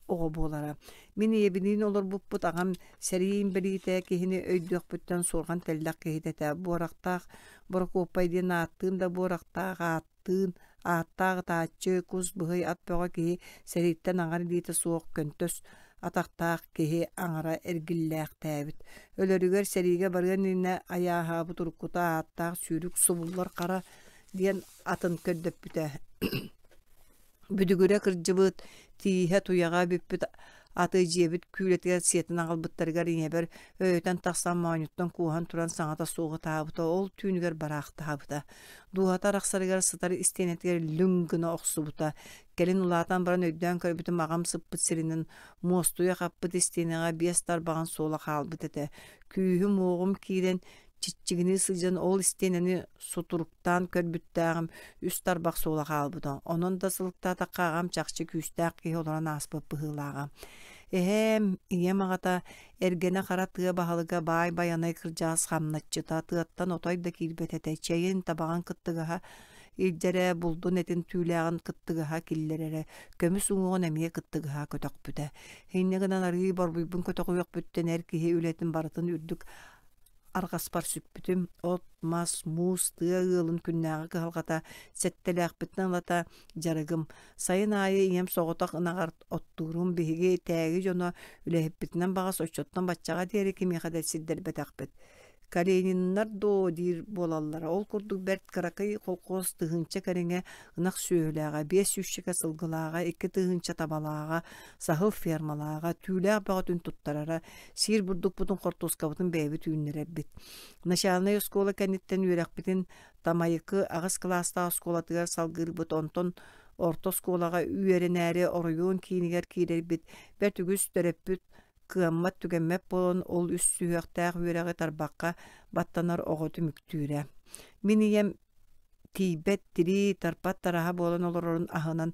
оҕо буолара. Мин ийэбиниин олорбуппут аҕам сэрии инбэлиитэ киһини өйдүөхпүттэн суорҕан тэллэх киһитэ этэ. Буорахтаах Борокуоппай диэн ааттыын да буорахтаах ааттыын ааттаах ытааччы, кус быһый ат бөҕө киһи сэрииттэн аҥар илиитэ суох көнтөс атахтаах киһи аҥара эргиллээхтээбит. Өлөрүгэр сэриигэ барыан иннинэ айааһаабыт уруккута ааттаах сүүрүк субуллар хара диэн атын көрдөппүтэ. Бүдүгүрэ кырдьыбыт, тииһэ-туйаҕа бүппүт аты дьиэбит күүлэтигэр сиэтэн аҕалбыттарыгар ийэбэр өйөтөн тахсан моонньуттан кууһан туран саҥата суох ытаабыта, ол түүнүгэр бараахтаабыта. Дууһата арахсарыгар сытар истиэнэтигэр лүҥ гына охсубута. Кэлин улаатан баран өйдөөн көрбүтүм аҕам сыппыт сиринэн муостуйа хаппыт истиэнэҕэ биэс тарбаҕын суола хаалбыт этэ. Күүһүм-уоҕум киирэн чиччигинии сылдьан ол истиэнэни сутуруктаан көрбүттээҕим үс тарбах суола хаалбыта. Онон да сылыктаатахха аҕам чахчы күүстээх киһи олорон ааспыт быһыылааҕа. Эһээм, ийэм аҕата, эргэнэ хара тыа баһылыга баай Байанай кырдьаҕас хамначчыта тыаттан отой да киирбэт этэ, чэйин, табаҕын кыттыгаһа илдьэрэ, булдун этин түүлээҕин кыттыгаһа киллэрэрэ, көмүс уҥуоҕун эмиэ кыттыгаһа көтөхпүтэ. Инньэ гынан арыый борбуйбун көтөҕүөхпүттэн эр киһи үлэтин барытын үрдүк арҕаспар сүкпүтүм. От, мас, муус, тыа ыалын күннээҕи кыһалҕата сэттэлээхпиттэн ылата дьарыгым. Сайын аайы ийэм соҕотох ынаҕар оттуурум. Биһиги тээги дьоно үлэһиппитинэн баҕас оччоттон баччаҕа диэри кимиэхэ да сирдэрбэтэхпит. Калининнар дуо диир буолаллара. Ол курдук бэрт кыракый колхоз тыһыынча кэриҥэ ынах сүөһүлээҕэ, биэс сүүсчэкэ сылгылааҕа, 2 тыһыынча табалааҕа, саһыл фермалааҕа, түүлээх бөҕөтүн туттарара, сиир бурдукпутун, хортуоскабытын бэйэбит үүннэрэрбит. Начальнай оскуола кэнниттэн үөрэхпитин Тамайыкы аҕыс кылаастаах оскуолатыгар салгыырбыт, онтон орто оскуолаҕа үөрэнээри оройуон киинигэр киирэрбит. Бэрт үгүс төрөппүт кыаммат-түгэммэт буолан ол үс сүһүөхтээх үөрэҕи тарбахха баттанар оҕо түмүктүүрэ. Мин ийэм тиийбэт тирии, тарпат тараһа буолан олорорун аһынан,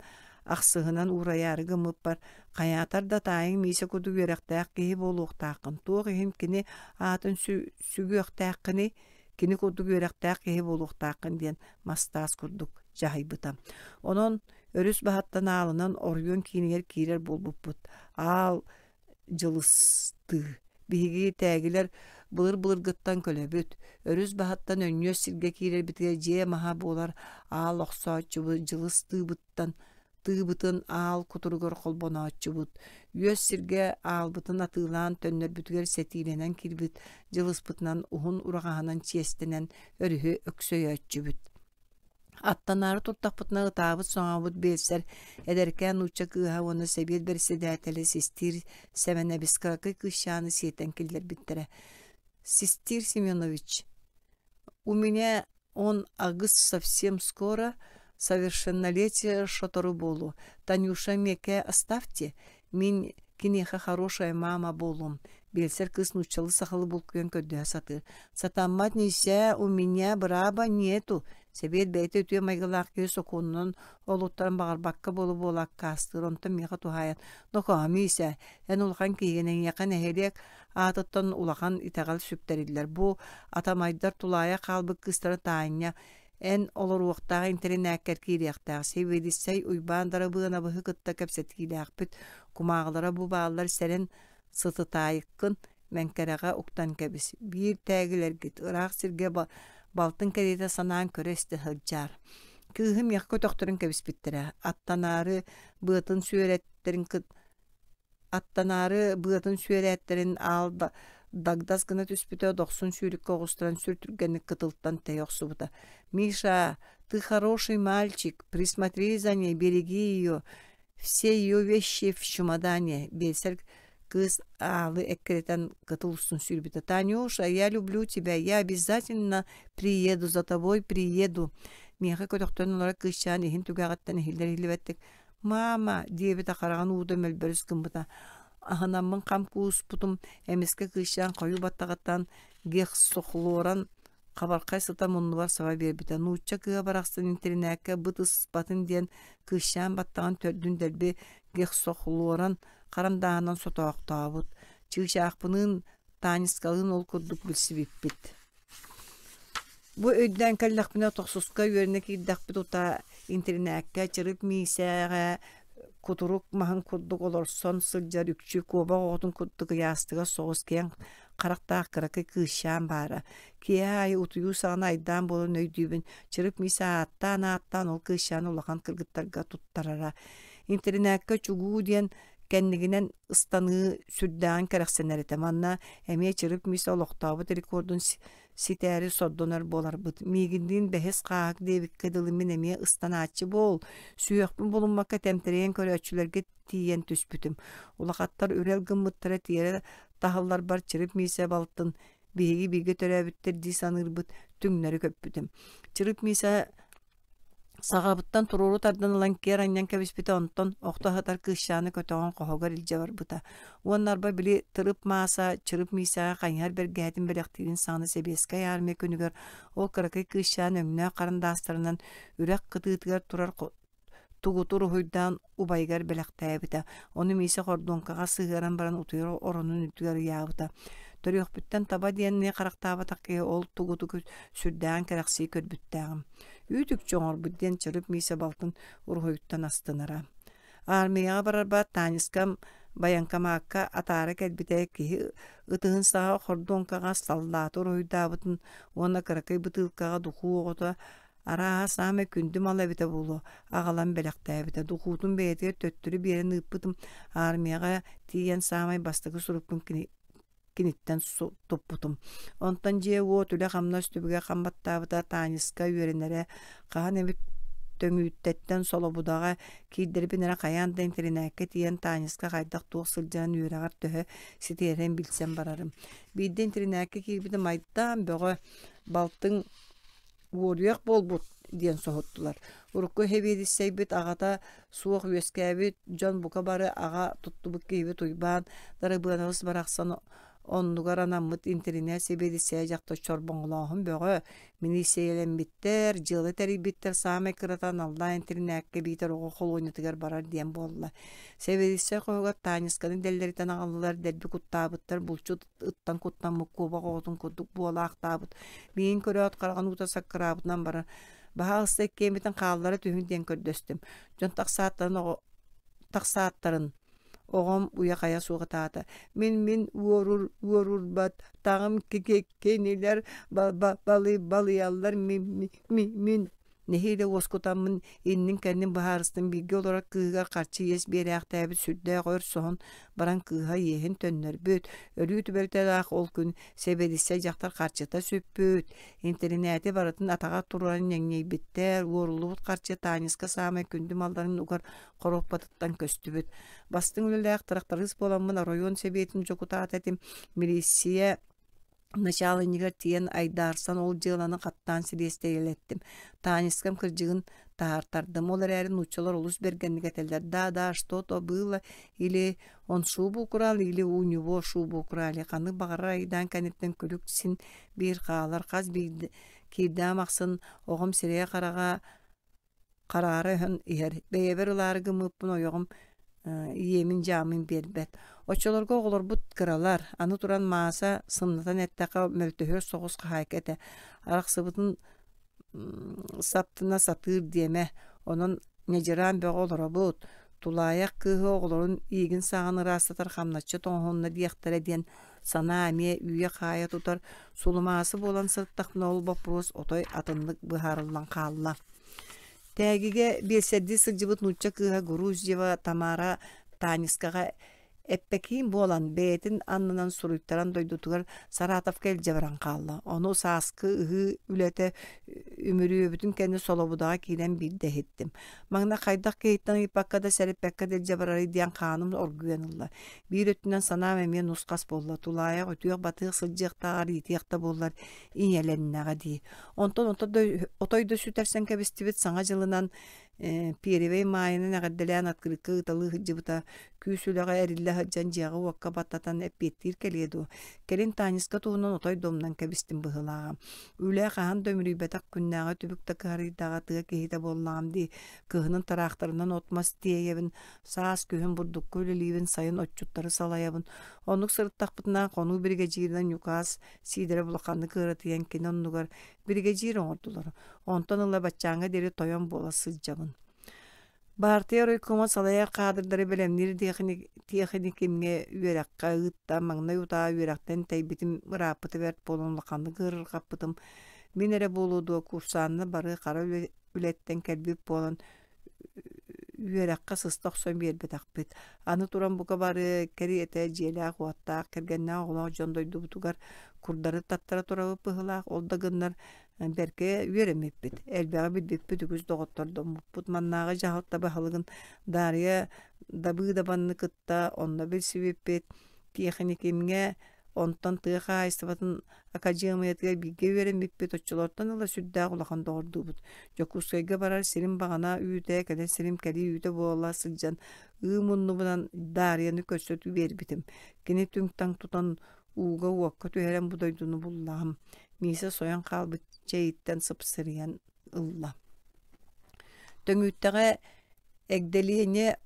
ахсыһынан уурайаары гыммыппар, хайаатар да таайыҥ Миисэ курдук үөрэхтээх киһи буолуохтааххын, туох иһин кини аатын сүгүөхтээххиний, кини курдук үөрэхтээх киһи буолуохтааххын диэн мас-таас курдук дьаһайбыта. Онон өрүс баһыттан аалынан оройуон киинигэр киирэр буолбуппут. Аал дьылыстыы. Биһиги тээгилэр былыр-былыргыттан көлөбүт. Өрүс баһыттан өнньүөс сиргэ киирэрбитигэр дьиэ маһа буолар аал охсооччубут дьылыс тыыбыттан тыыбытын аал кутуругар холбонооччубут. Үөс сиргэ аалбытын атыылаан төннөрбүтүгэр сэтиилэнэн киирбит дьылыспытынан уһун ураҕаһынан чиэстэнэн өрүһү өксөйөөччүбүт. Аттанаары турдахпытына ытаабыт-соҥообут биэлсэр эдэркээн нуучча кыыһа уонна сэбиэт бэрэссэдээтэлэ Систиир Сэмэнэбис кыракый кыысчааны сиэтэн киллэрбиттэрэ. «Систиир Семенович, у меня он агыс совсем скоро совершеннолетие шотору буолуо. Танюша миэхэ оставьте, мин киниэхэ хорошая мама буолуом» биэлсэр кыыс нууччалыы сахалыы булкуйан көрдөһө сатыыр. «Сатаммат нельзя, у меня браба нету» Сэбиэт бэйэтэ үтүө майгылаах киһи сокуонунан олуттаран баҕарбакка буола-буола аккаастыыр, онтон миэхэ туһаайан «Нокоо, Миисэ, эн улахан киһигин, эйиэхэ нэһилиэк аатыттан улахан итэҕэл сүктэриллэр. Бу атамайдар тулаайах хаалбыт кыыстара Таанньа эн олоруохтаах интэринээккэр киириэхтээх. Сэбиэдиссэй Уйбаан Дарабыанабыһы кытта кэпсэтиилээхпит. Кумааҕылара бу бааллар сэрэн сытытаайыккын мэҥкэрэҕэ уктан кэбис. Биир тээгилэргит ыраах сиргэ балтын кэриэтэ санаан көрө-истэ сылдьаар. Кыыһым миэхэ көтөхтөрөн кэбиспиттэрэ. Аттанаары быатын сүөрэттэрин Аттанаары быатын сүөрээттэрин аал дагдас гына түспүтэ, дохсун сүүрүккэ оҕустаран сүр түргэнник кытылтан тэйэ охсубута. «Миша, ты хороший мальчик, присмотри за ней, береги ее, все ее вещи в чемодане», биэлсэр кыыс аалы эккирэтэн кытыл устун сүүрбүтэ. «Танюша, я люблю тебя, я обязательно приеду, за тобой приеду» миэхэ көтөхтөн олорор кыысчаан иһин түгэҕиттэн иһиллэр иһиллибэттик «Маама!» диэбитэ хараҕын уута мөлбөрүс гыммыта. Аһынаммын хам кууспутум, эмискэ кыысчаан хойуу баттаҕыттан гексохлоран хабархай сыта муннубар саба биэрбитэ. Нуучча кыыһа барахсан интэринээккэ быт ыспатын диэн кыысчаан баттаҕын төрдүн дэлби гексохлоран харандааһынан сотоохтообут. Чыычаахпыныын Таанискалыын ол курдук билсибиппит. Бу өйдөөн кэллэхпинэ тохсуска үөрэнэ киирдэхпит утаа интэринээккэ чырып миисээҕэ кутурук маһын курдук олорсон сылдьар үкчү куобах оҕотун курдук ыйаастыгас соҕус киэҥ харахтаах кыракый кыысчаан баара. Киэһэ аайы утуйуу саҕана айдаан буолан өйдүүбүн, чырып миисэ ааттаан-ааттаан ол кыысчааны улахан кыргыттарга туттарара. Интэринээккэ чугуу диэн кэннигинэн ыстаныы сүрдээҕин кэрэхсэнэр этэ. Манна эмиэ Чырып Миисэ олохтообут рекордун ситээри сордонор буоларбыт. Миигинниин бэһис хааһык диэбиккэ дылы мин эмиэ ыстанааччы буол, сүһүөхпүн булуммакка тэмтэрийэн көрөөччүлэргэ тиийэн түспүтүм. Улахаттар үрэл гыммыттара тиэрэ таһылларбар Чырып Миисэ балтын биһиги бииргэ төрөөбүттэр дии саныырбыт түҥнэри көппүтүм. Чырып Миисэ Саҕабыттан туруору тардан ылан киэр анньан кэбиспитэ, онтон охто сытар кыысчааны көтөҕөн хоһугар илдьэ барбыта. Уонна арба били Тырып Мааса Чырып Миисэҕэ хайыһар бэргэһэтин бэлэхтиирин саҕана Сэбиэскэй Армия күнүгэр ол кыракый кыысчаан өҥнөөх харандаастарынан үрэх кытыытыгар турар тугуту уруһуйдаан убайыгар бэлэхтээбитэ. Ону Миисэ хордуоҥкаҕа сыһыаран баран утуйар оронун үрдүгэр ыйаабыта. Төрүөхпүттэн таба диэнни харахтаабатах киһи ол тугуту сүрдээҕин кэрэхсии көрбүттээҕим. Үүт-үкчү оҥорбут диэн Чырып Миисэ балтын уруһуйуттан астынара. Аармыйаҕа барарбар Таанискам байаҥкамаакка атаара кэлбитэ киһи ытыһын саҕа хордуоҥкаҕа саллааты уруһуйдаабытын уонна кыракый бытыылкаҕа духуу оҕото арааһа саамай күндү мал эбитэ буолуо аҕалан бэлэхтээбитэ. Духуутун бэйэтигэр төттөрү биэрэн ыыппытым. Аармыйаҕа тиийэн саамай бастакы сурукпун кини. киниттэн туппутум. Онтон дьиэ-уот, үлэ-хамнас түбүгэ хам баттаабыта Таанньыска үөрэнэрэ хаһан эмит Төҥүүттэттэн Солобудаҕа киирдэрбин эрэ хайаан да интэринээккэ тиийэн Таанньыска хайдах-туох сылдьарын үөрэҕэр төһө ситиһэрин билсэн барарым. Биирдэ интэринээккэ киирбитим айдаан бөҕө, балтыҥ уоруйах буолбут диэн соһуттулар. Урукку сэбиэдиссэйбит аҕата суох үөскээбит дьон бука бары аҕа туттубут киһибит Уйбаан Дарыбыанабыс барахсан оннугар анаммыт интэринээт сэбиэдиссэйэ дьахтар чорбоҥолооһун бөҕө, милииссийэлэммиттэр, дьыала тэрийбиттэр саамай кырата аналлаах интэринээккэ биитэр оҕо холуонньатыгар барар диэн буолла. Сэбиэдиссэй хоһугар Таанньысканы дэллэритэн аҕаллылар, дэлби куттаабыттар, булчут ыттан куттаммыт куобах оҕотун курдук буолаахтаабыт. Миигин көрөөт хараҕын уута саккыраабытынан баран, «Баһаалыста иккиэммитин хааллара түһүҥ» диэн көрдөстүм. Дьон тахсааттарын оҕо тахсааттарын оҕом уйа-хайа суох ытаата. Мин мин уорур уорурбат таҕым кинилэр балыйаллар мин мин Нэһиилэ уоскутаммын, иннин-кэннин быһаарыстым бииргэ олорор кыыһыгар харчы иэс биэрээхтээбит сүрдээх өр соһон баран кыыһа иэһин төннөрбүт, өлүү түбэлтэлээх ол күн сэбиэдиссэй дьахтар харчыта сүппүт, интэринээти барытын атаҕар туруоран ньэҥньэйбиттэр, уоруллубут харчы Таанньыска саамай күндү малларын угар хоруоппатыттан көстүбүт. Бастыҥ үлэлээх тырахтарыыс буоламмын оройуон сэбиэтин дьокутаата этим, милииссийэ начаалынньыгар тиийэн айдаарсан ол дьыаланы хаттаан силиэстэйэлэттим. Таанньыскам кырдьыгын таһаартардым. Ол эрээри нууччалар олус бэргэнник этэллэр: «Да-да, что-то было, или он шубу украл, или у него шубу украли». Ханнык баҕарар айдаан кэнниттэн күлүк син биир хаалар. Хас биир киирдэҕим ахсын оҕом сирэйэ-хараҕа Хараара өһөн иһэр, бэйэбэр ылаары гыммыппын ойоҕум иэмин дьаамын биэрбэт. Оччолорго оҕолорбут кыралар, аны туран Мааса сымнатан эттэххэ мөлтөһүөр соҕус хаһаайка этэ, арахсыбытын саптына сатыыр диэмэ, онон ньадьыраан бөҕө олоробут, тулаайах кыыһы оҕолорун иигин-сааҕын ыраастатар хамначчыт оҥоһунна диэхтэрэ диэн санаа эмиэ үүйэ-хаайа тутар, сулумаасы буолан сырыттахпына ол боппуруос отой атыннык быһаарыллан хаалла. Тээгигэ биэлсэрдии сылдьыбыт нуучча кыыһа Груздева Тамара Таанньыскаҕа эппэкиин буолан, бэйэтин аннынан суруйтаран дойдутугар Саратовка илдьэ баран хаалла. Ону сааскы ыһыы үлэтэ үмүрүөбүтүн кэннэ Солобудаҕа киирэн биирдэ иһиттим. Маҥнай хайдах киһиттэн ыйыппакка да сэрэппэккэ да илдьэ барарый диэн хааным оргуйан ылла. Биир өттүнэн санаам эмиэ нус-хас буолла. Тулаайах үтүөх-батыах сылдьыахтааҕар иитиэх да буоллар ийэлэннэҕэ дии. Онтон отой да сүтэрсэн кэбистибит Саҥа дьылынан Пиэрибэй Маайанан эҕэрдэлээн открытка ыыталыы сылдьыбыта. Күүс үлэҕэ эриллэ сылдьан дьиэҕэ-уокка баттатан эппиэттиир кэлиэ дуо? Кэлин Таанньыска туһунан отой да умнан кэбистим быһыылааҕа. Үлэ хаһан да үмүрүйбэтэх күннээҕи түбүк да кыһарыйдаҕа тыа киһитэ буоллаҕым дии. Кыһынын тыраахтарынан от-мас тиэйэбин, саас, күһүн бурдукка үлэлиибин, сайын отчуттары салайабын. Оннук сырыттахпытына хонуу биригэдьииринэн Ньукаас Сиидэрэп улаханнык ыаратыйан кини оннугар биригэдьиир оҥордулар. Онтон ыла баччааҥҥа диэри тойон буола сылдьабын. Баартыйа райкома салайар каадырдары бэлэмниир тиэхиникимҥэ үөрэххэ ыытта. Маҥнай утаа үөрэхтэн тэйбитим ырааппыта бэрт буолан улаханнык ыарырҕаппытым. Мин эрэ буолуо дуо, курсааннар бары хара үлэттэн кэлбит буолан үөрэххэ сыста охсон биэрбэтэхпит. Аны туран бука бары кэриэтэ дьиэлээх-уоттаах, кэргэннээх оҕолоох дьон дойдубутугар курдары таттара турабыт быһыылаах. Ол да гыннар бэркэ үөрэммиппит, элбэҕи билбиппит, үгүс доҕоттордоммуппут. Маннааҕы дьаһалта баһылыгын Дарья Дабыдабаны кытта онно билсибиппит. Тиэхиникимҥэ онтон тыа хаһаайыстыбатын акадьыамыйатыгар бииргэ үөрэммиппит, оччолортон ыла сүрдээх улахан доҕордуубут. Дьокуускайга барар сирим баҕана үүтэ, кэлэр сирим кэлии үүтэ буола сылдьан ыы муннубунан Даарыйаны көрсө биэрбитим. Кини түҥ-таҥ тутан ууга-уокка түһэрэн бу дойдуну буллаҕым. Миисэ сойон хаалбыт чэйиттэн сыпсырыйан ылла. Төҥүүттэҕэ эгдэлиэнньэ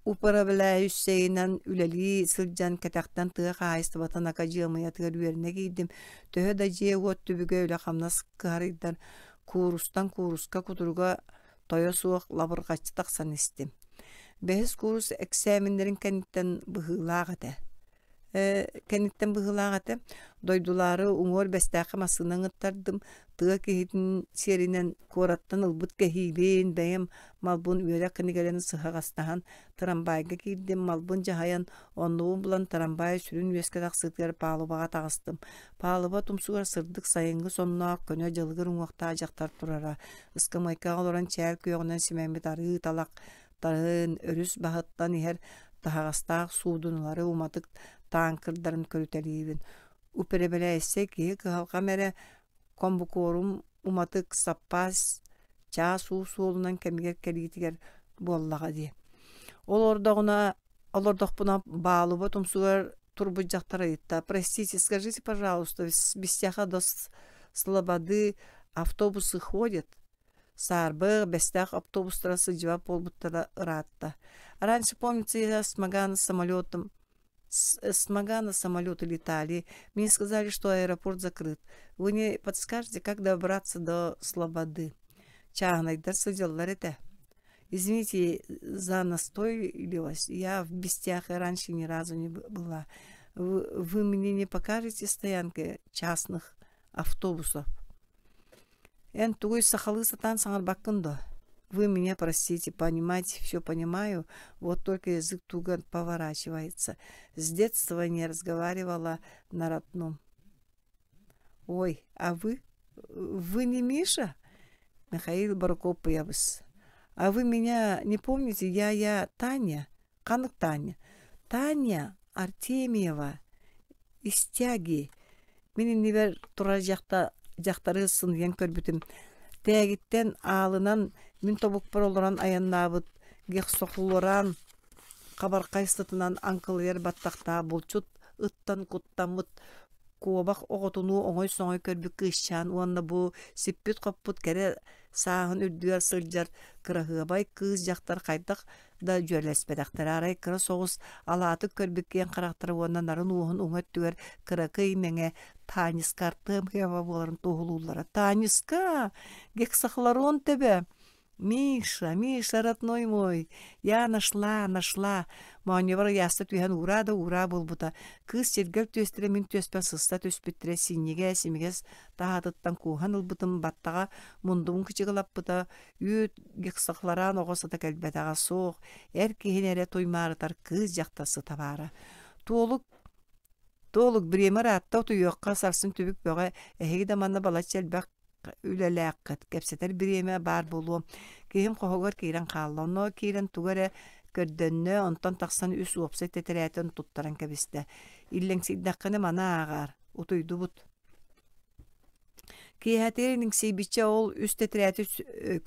управляющайынан үлэлии сылдьан кэтэхтэн тыа хаһаайыстыбатын акадьыамыйатыгар үөрэнэ киирдим. Төһө да дьиэ-уот түбүгэ үлэ-хамнас кыһарыйдар, куурустан кууруска кутуруга тойо суох лабырҕаччы тахсан истим. Бэһис куурус эксээмэннэрин кэнниттэн быһыылаах этэ. кэнниттэн быһыылаах этэ. Дойдулаары уҥуор Бэстээххэ массыына ыҥыттардым. Тыа киһитин сиэринэн куораттан ылбыт кэһиибин, бэйэм малбын үөрэх кинигэлэрин сыһаҕастаһан трамвайга киирдим, малбын дьаһайан, оннубун булан трамвай сүрүн үөскэ тахсыытыгар палубаҕа таҕыстым. Палуба тумсугар сырдык сайыҥҥы сонноох көнө дьылыгыр уҥуохтаах дьахтар турара. Ыскамыайкаҕа олорон чээл күөҕүнэн симэммит арыы талах Таһын өрүс баһыттан иһэр таһаҕастаах суудуналары уматык тааҥкырдарын көрүтэлиибин. Уперэбэлээйсэ киһи кыһалҕам эрэ комбукуорум уматык саппаас чаас уу суолунан кэмигэр кэлиитигэр буоллаҕа дии. Ол олордоҕуна олордохпуна баалыба тумсугар турбут дьахтар ыйытта: «Простите, скажите, пожалуйста, с Бестяха до Слободы автобусы ходят?» Саарбах, Бэстээх автобустара сылдьыбат буолбуттара ыраатта. Раньше, помнится, я с Магана самолетом с Магана самолеты летали. Мне сказали, что аэропорт закрыт. Вы не подскажете, как добраться до Слободы? Чааһынайдар сылдьаллар этэ. Извините за настойливость, я в Бестяхе раньше ни разу не была. Вы, вы мне не покажете стоянки частных автобусов? Эн тугуй сахалыы сатаан саҥарбаккын дуо? Вы меня простите, понимать все понимаю, вот только язык туго поворачивается. С детства не разговаривала на родном. Ой, а вы? Вы не Миша? Михаил Баркопыябыс. А вы меня не помните? Я, я Таня. Ханнык Таня? Таня Артемьева. Истяги. Мин иннибэр турар дьахта, дьахтары сыныйан көрбүтүм. Тээгиттэн аалынан мин тобукпар олорон айаннаабыт гексохлоран хабархай сытынан аҥкылыйар баттахтаах булчут ыттан куттаммыт куобах оҕотунуу оҥой-соҥой көрбүт кыысчаан уонна бу сиппит-хоппут кэрэ сааһын үрдүгэр сылдьар кыраһыабай кыыс дьахтар хайдах да дьүөрэлэспэтэхтэрэ арай кыра соҕус алаатык көрбүт киэҥ харахтара уонна нарын уоһун уҥа өттүгэр кыракый мэҥэ Таанньыска Артемьева буоларын туоһулууллара. Таанньыска! Гексахлорон төбө! Миша, Миша, родной мой, я нашла, нашла. Моонньубар ыйааста түһэн уураа да уураа буолбута. Кыыс сиргэл түөстэрэ мин түөспэр сыста түспүттэрэ синньигэс, имигэс таһаатыттан кууһан ылбытым баттаҕа мундубун кычыгылаппыта, үүт гексахлараан оҕо сыта кэлбэтэҕэ суох, эр киһини эрэ туймаарытар кыыс дьахтар сыта баара. Туолук Туолук бириэмэ ыраатта утуйуохха сарсын түбүк бөҕө, эһиги да манна балачча элбэх үлэлээххит, кэпсэтэр бириэмэ баар буолуо. Киһим хоһугар киирэн хаалла, онно киирэн тугу эрэ көрдөннө, онтон тахсан үс уопсай тэтэрээтин туттаран кэбистэ. Иллэҥсийдэххинэ маны ааҕаар, утуйдубут. Киэһэтигэр иҥсийбиччэ ол үс тэтэрээти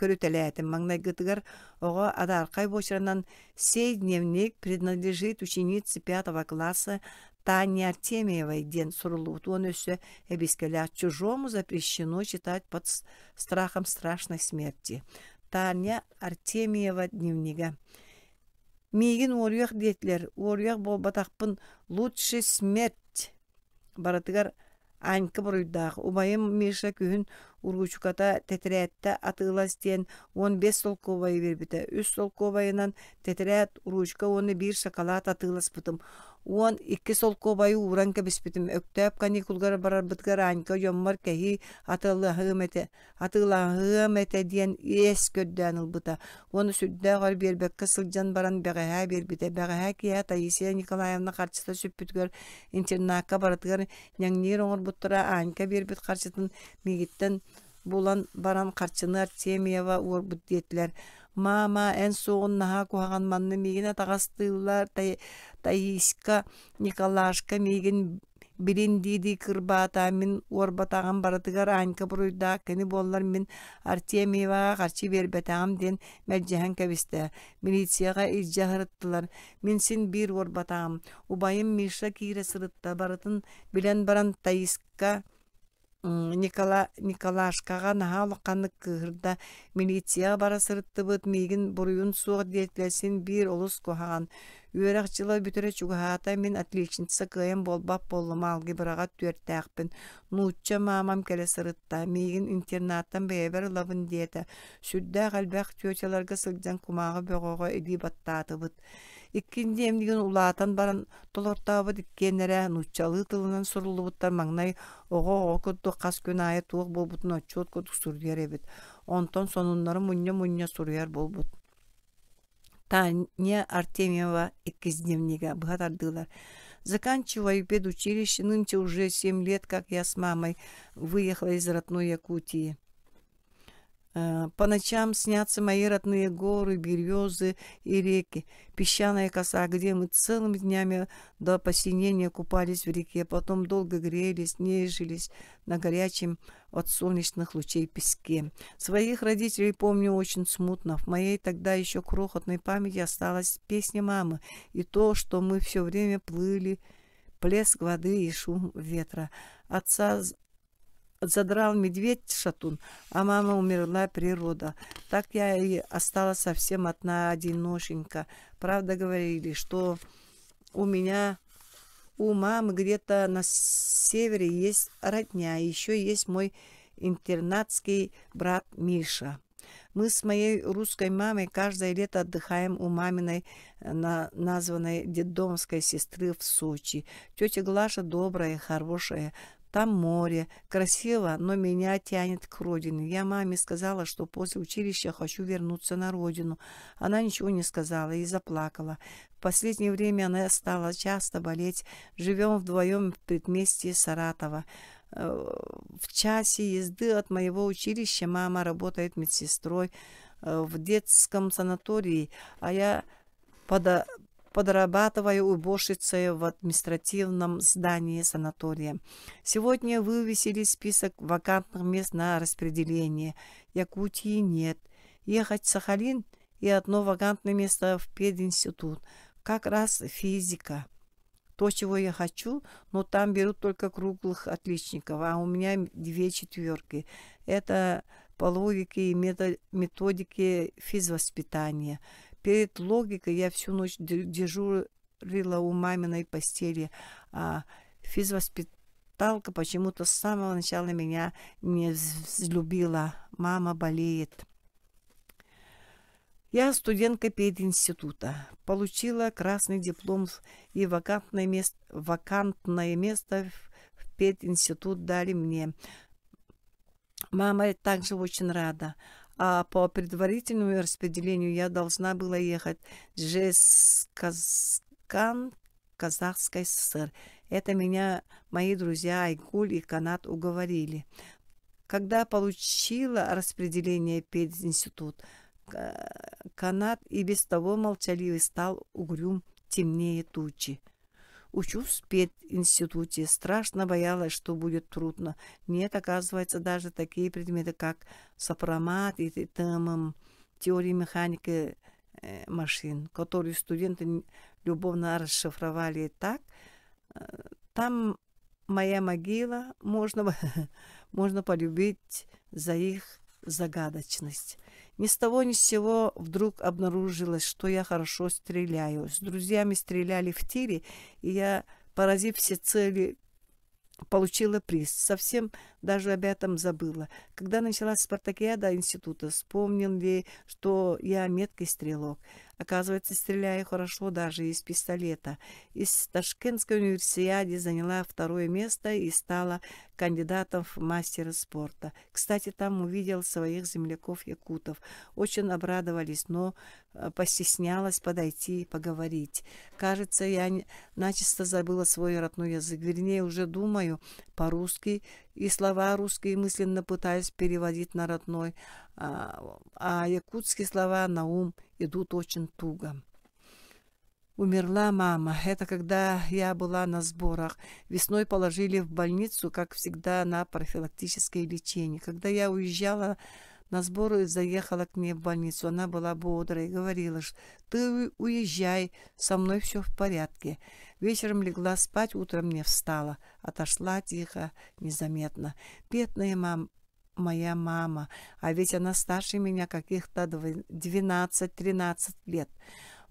көрүтэлээтим. Маҥнайгытыгар оҕо адаархай буочаранан «Сей дневник принадлежит ученице пятого класса Тане Артемьевой» диэн суруллубут уонна өссө эбискэлээх «Чужому запрещено читать под страхом страшной смерти». Таня Артемьева дневнигэ. Миигин уоруйах диэтилэр, уоруйах буолбатахпын, лучше смерть. Барытыгар Анька буруйдаах, убайым Миша күһүн уруучуката тэтэрээттэ атыылас диэн 15 солкуобайы биэрбитэ. Үс солкуобайынан тэтэрээт, уруучука уонна биир шоколад атыыласпытым. 12 солкуобайы ууран кэбиспитим. Өктөөп каникулгар барарбытыгар Анька дьоммор кэһии атыылаһыам этэ атыылаһыам этэ диэн иэс көрдөөн ылбыта уонна сүрдээх өр биэрбэккэ сылдьан баран бэҕэһээ биэрбитэ. Бэҕэһээ киэһэ Таисия Николаевна харчыта сүппүтүгэр интернакка барытыгар ньэҥниир оҥорбуттара Анька биэрбит харчытын миигиттэн булан баран харчыны Артемьева уорбут диэтилэр. «Маама, эн суоҕун наһаа куһаҕан манна миигин атаҕастыыллар, Таиска, Николашка миигин Билин дии-дии кырбаата, мин уорбатаҕым барытыгар Анька буруйдаах, кини буоллар мин Артемьеваҕа харчы биэрбэтэҕим диэн мэлдьэһэн кэбистэ. Милицияҕа илдьэ сырыттылар. Мин син биир уорбатаҕым. Убайым Миша киирэ сырытта, барытын билэн баран Таиска Никола Николашкаҕа наһаа улаханнык кыыһырда, милицияҕа бара сырыттыбыт, миигин буруйун суох диэтилэр, син биир олус куһаҕан. Үөрэх дьыла бүтэрэ чугаһаата, мин отличница кыайан буолбат буоллум, алгебраҕа түөртээхпин. Нуучча маамам кэлэ сырытта, миигин интернаттан бэйэбэр ылабын диэтэ. Сүрдээх элбэх тетяларга сылдьан кумааҕы бөҕөҕө илии баттаатыбыт. Иккинди эмнигин улаатан баран толортообут иккиэннэрэ нууччалыы тылынан суруллубуттар маҥнай оҕо-оҕо курдук хас күн аайы туох буолбутун отчуот курдук суруйар эбит. Онтон сонуннары мунньа-мунньа суруйар буолбут. Таня Артемьева иккис дневнигэ быһа тардыылар. Заканчиваю педучилище, нынче уже 7 лет, как я с мамой выехала из родной Якутии. По ночам снятся мои родные горы, березы и реки, песчаная коса, где мы целыми днями до посинения купались в реке, потом долго грелись, нежились на горячем от солнечных лучей песке. Своих родителей помню очень смутно. В моей тогда еще крохотной памяти осталась песня мамы и то, что мы все время плыли, плеск воды и шум ветра. Отца задрал медведь-шатун, а мама умерла при родах. Так я и осталась совсем одна одиношенька. Правда, говорили, что у меня у мамы где-то на севере есть родня, еще есть мой интернатский брат Миша. Мы с моей русской мамой каждое лето отдыхаем у маминой названной детдомской сестры в Сочи. Тетя Глаша добрая, хорошая. Там море, красиво, но меня тянет к родине. Я маме сказала, что после училища хочу вернуться на родину. Она ничего не сказала и заплакала. В последнее время она стала часто болеть. Живем вдвоем в предместье Саратова. В часе езды от моего училища мама работает медсестрой в детском санатории, а я подрабатываю уборщицей в административном здании санатория. Сегодня вывесили список вакантных мест на распределение. Якутии нет. Ехать в Сахалин и одно вакантное место в пединститут. Как раз физика. То, чего я хочу, но там берут только круглых отличников, а у меня две четверки. Это по логике и методике физвоспитания. Перед логикой я всю ночь дежурила у маминой постели, а физвоспиталка почему-то с самого начала меня не взлюбила. Мама болеет. Я студентка пединститута. Получила красный диплом и вакантное место в пединститут дали мне. Мама также очень рада. А по предварительному распределению я должна была ехать в Жезказган, Казахской ССР. Это меня мои друзья Айгуль и Канат уговорили. Когда получила распределение пединститут, Канат и без того молчаливый стал угрюм темнее тучи. Учусь в пединституте, страшно боялась, что будет трудно. Нет, оказывается, даже такие предметы, как сопромат и ТММ, теория механики машин, которые студенты любовно расшифровали так, там моя могила, можно полюбить за их загадочность. Ни с того ни с сего вдруг обнаружилось, что я хорошо стреляю. С друзьями стреляли в тире, и я, поразив все цели, получила приз. Совсем даже об этом забыла. Когда началась спартакиада института, вспомнили, что я меткий стрелок. Оказывается, стреляю хорошо даже из пистолета. Из Ташкентской универсиаде заняла второе место и стала кандидатом в мастера спорта. Кстати, там увидел своих земляков-якутов. Очень обрадовались, но постеснялась подойти и поговорить. Кажется, я начисто забыла свой родной язык. Вернее, уже думаю по-русски и слова русские мысленно пытаюсь переводить на родной, а якутские слова на ум идут очень туго. Умерла мама. Это когда я была на сборах. Весной положили в больницу, как всегда, на профилактическое лечение. Когда я уезжала на сборы, заехала к ней в больницу. Она была бодрой, говорила, что ты уезжай, со мной все в порядке. Вечером легла спать, утром не встала. Отошла тихо, незаметно. Бедная мама, моя мама, а ведь она старше меня каких-то 12-13 лет.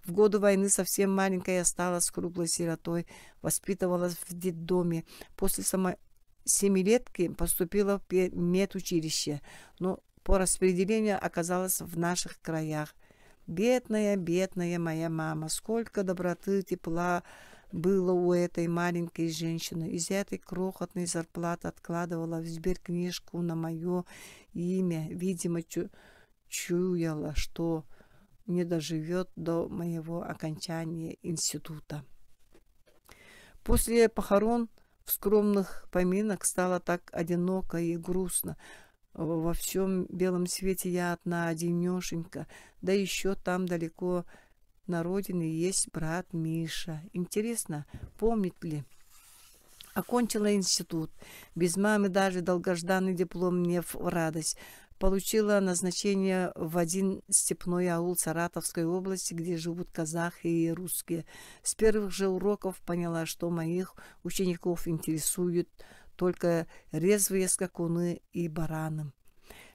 В годы войны совсем маленькая я стала с круглой сиротой, воспитывалась в детдоме. После семилетки поступила в медучилище, но по распределению оказалась в наших краях. Бедная, бедная моя мама, сколько доброты, тепла было у этой маленькой женщины. Из этой крохотной зарплаты откладывала в сберкнижку на мое имя. Видимо, чуяла, что не доживет до моего окончания института. После похорон в скромных поминок стало так одиноко и грустно. Во всем белом свете я одна, одинешенька, да еще там далеко на родине есть брат Миша. Интересно, помнит ли? Окончила институт. Без мамы даже долгожданный диплом мне в радость. Получила назначение в один степной аул Саратовской области, где живут казахи и русские. С первых же уроков поняла, что моих учеников интересуют только резвые скакуны и бараны.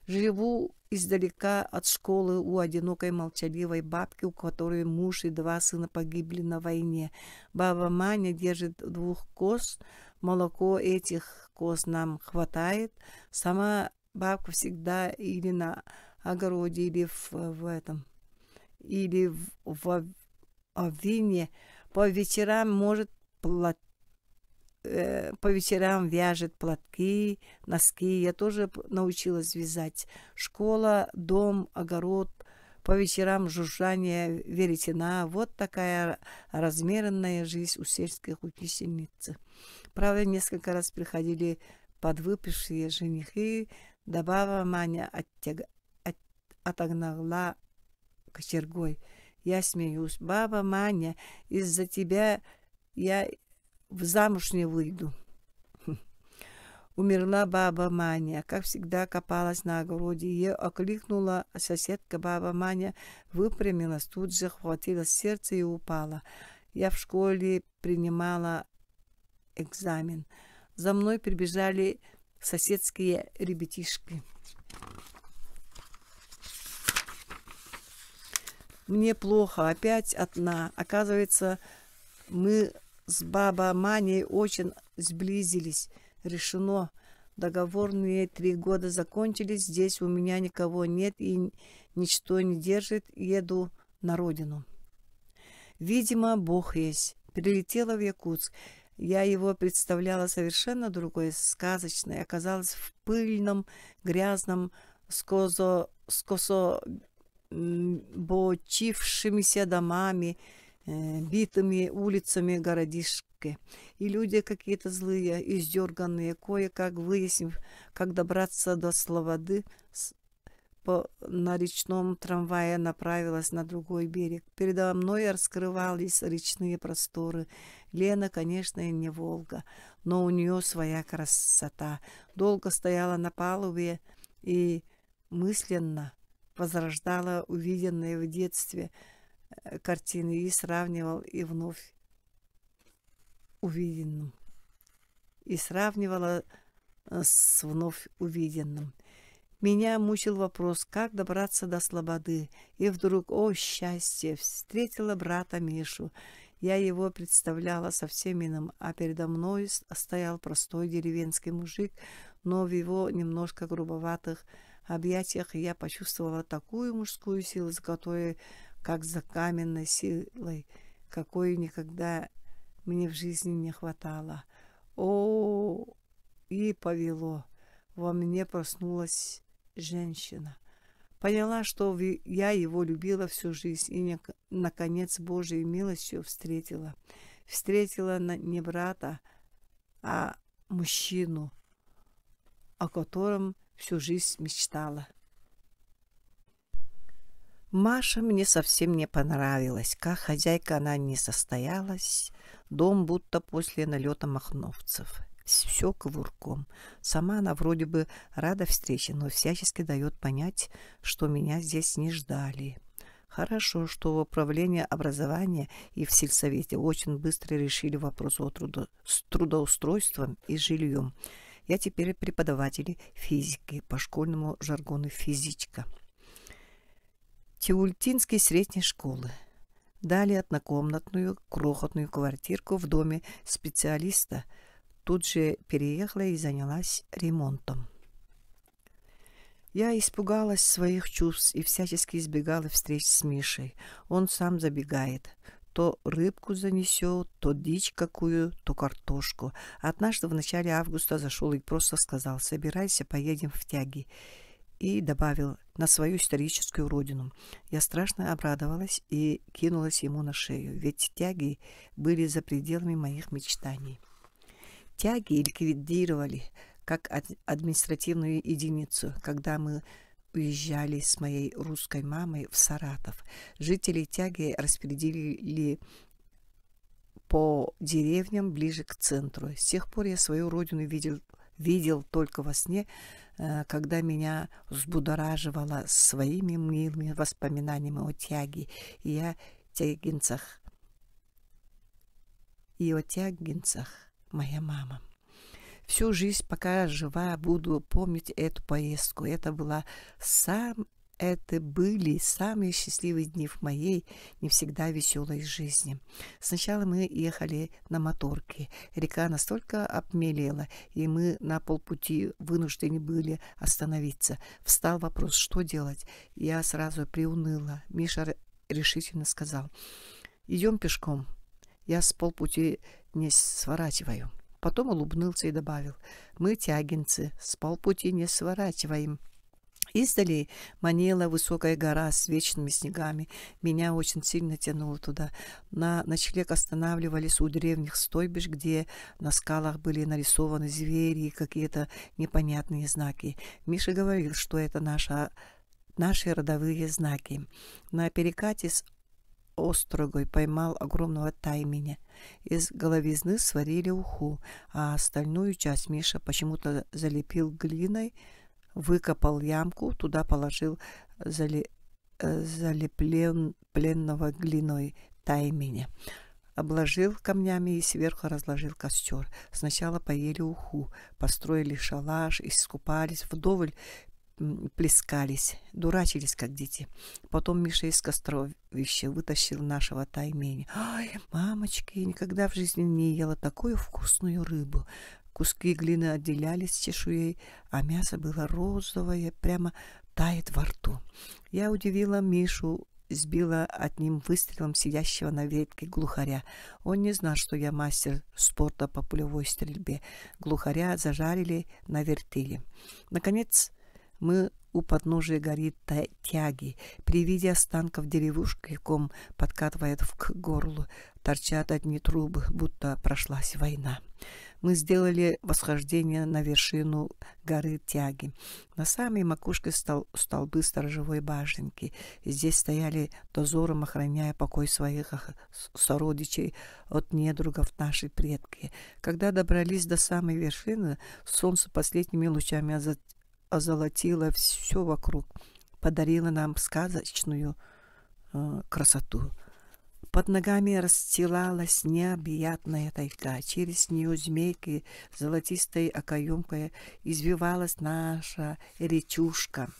Живу издалека от школы у одинокой молчаливой бабки, у которой муж и два сына погибли на войне. Баба Маня держит двух коз, молоко этих коз нам хватает. Сама бабка всегда или на огороде, или в, в этом, или в, в овине. По вечерам может платить по вечерам вяжет платки, носки. Я тоже научилась вязать. Школа, дом, огород, по вечерам жужжание веретена. Вот такая размеренная жизнь у сельских учительниц. Правда, несколько раз приходили подвыпившие женихи, да баба Маня оттяг... от... отогнала кочергой. Я смеюсь. Баба Маня, из-за тебя я в замуж не выйду. Умерла баба Маня, как всегда копалась на огороде. Ее окликнула соседка баба Маня, выпрямилась, тут же хватило сердце и упала. Я в школе принимала экзамен. За мной прибежали соседские ребятишки. Мне плохо, опять одна. Оказывается, мы с баба Маней очень сблизились. Решено. Договорные три года закончились. Здесь у меня никого нет и ничто не держит. Еду на родину. Видимо, Бог есть. Прилетела в Якутск. Я его представляла совершенно другой, сказочной. Оказалась в пыльном, грязном, скозо, скосо бочившимися домами, битыми улицами городишки. И люди какие-то злые, издерганные, кое-как выяснив, как добраться до Слободы, по, на речном трамвае направилась на другой берег. Передо мной раскрывались речные просторы. Лена, конечно, и не Волга, но у нее своя красота. Долго стояла на палубе и мысленно возрождала увиденное в детстве картины и сравнивал и вновь увиденным. И сравнивала с вновь увиденным. Меня мучил вопрос, как добраться до Слободы. И вдруг, о счастье, встретила брата Мишу. Я его представляла совсем иным, а передо мной стоял простой деревенский мужик, но в его немножко грубоватых объятиях я почувствовала такую мужскую силу, за которой, как за каменной силой, какой никогда мне в жизни не хватало. О, и повело. Во мне проснулась женщина. Поняла, что я его любила всю жизнь и, наконец, Божьей милостью встретила. Встретила не брата, а мужчину, о котором всю жизнь мечтала. Маша мне совсем не понравилась. Как хозяйка она не состоялась. Дом будто после налета махновцев. Все кувырком. Сама она вроде бы рада встрече, но всячески дает понять, что меня здесь не ждали. Хорошо, что в управлении образования и в сельсовете очень быстро решили вопрос о трудо... с трудоустройством и жильем. Я теперь преподаватель физики, по школьному жаргону физичка. Тиультинской средней школы. Дали однокомнатную крохотную квартирку в доме специалиста. Тут же переехала и занялась ремонтом. Я испугалась своих чувств и всячески избегала встреч с Мишей. Он сам забегает. То рыбку занесет, то дичь какую, то картошку. Однажды в начале августа зашел и просто сказал «Собирайся, поедем в тяги» и добавил на свою историческую родину. Я страшно обрадовалась и кинулась ему на шею, ведь тяги были за пределами моих мечтаний. Тяги ликвидировали как административную единицу, когда мы уезжали с моей русской мамой в Саратов. Жители Тяги распределили по деревням ближе к центру. С тех пор я свою родину видел, видел только во сне, когда меня взбудораживало своими милыми воспоминаниями о тяге. И я тягинцах. И о тягинцах моя мама. Всю жизнь, пока жива, буду помнить эту поездку. Это была сам это были самые счастливые дни в моей не всегда веселой жизни. Сначала мы ехали на моторке. Река настолько обмелела, и мы на полпути вынуждены были остановиться. Встал вопрос, что делать. Я сразу приуныла. Миша решительно сказал, идем пешком. Я с полпути не сворачиваю. Потом улыбнулся и добавил, мы тягинцы, с полпути не сворачиваем. Издали манила высокая гора с вечными снегами. Меня очень сильно тянуло туда. На ночлег останавливались у древних стойбищ, где на скалах были нарисованы звери и какие-то непонятные знаки. Миша говорил, что это наша, наши родовые знаки. На перекате с острогой поймал огромного тайменя. Из головизны сварили уху, а остальную часть Миша почему-то залепил глиной, выкопал ямку, туда положил зали, залепленного глиной тайменя. Обложил камнями и сверху разложил костер. Сначала поели уху, построили шалаш, искупались, вдоволь плескались, дурачились, как дети. Потом Миша из костровища вытащил нашего тайменя. Ай, мамочки, я никогда в жизни не ела такую вкусную рыбу. Куски глины отделялись чешуей, а мясо было розовое, прямо тает во рту. Я удивила Мишу, сбила одним выстрелом сидящего на ветке глухаря. Он не знал, что я мастер спорта по пулевой стрельбе. Глухаря зажарили на вертеле. Наконец мы у подножия горы Тяги. При виде останков деревушки ком подкатывает к горлу. Торчат одни трубы, будто прошлась война. Мы сделали восхождение на вершину горы Тяги. На самой макушке стол, столбы сторожевой башенки. Здесь стояли дозором, охраняя покой своих сородичей от недругов наши предки. Когда добрались до самой вершины, солнце последними лучами озолотило все вокруг, подарило нам сказочную красоту. Под ногами расстилалась необъятная тайга. Через нее змейки золотистой окоемкой извивалась наша речушка.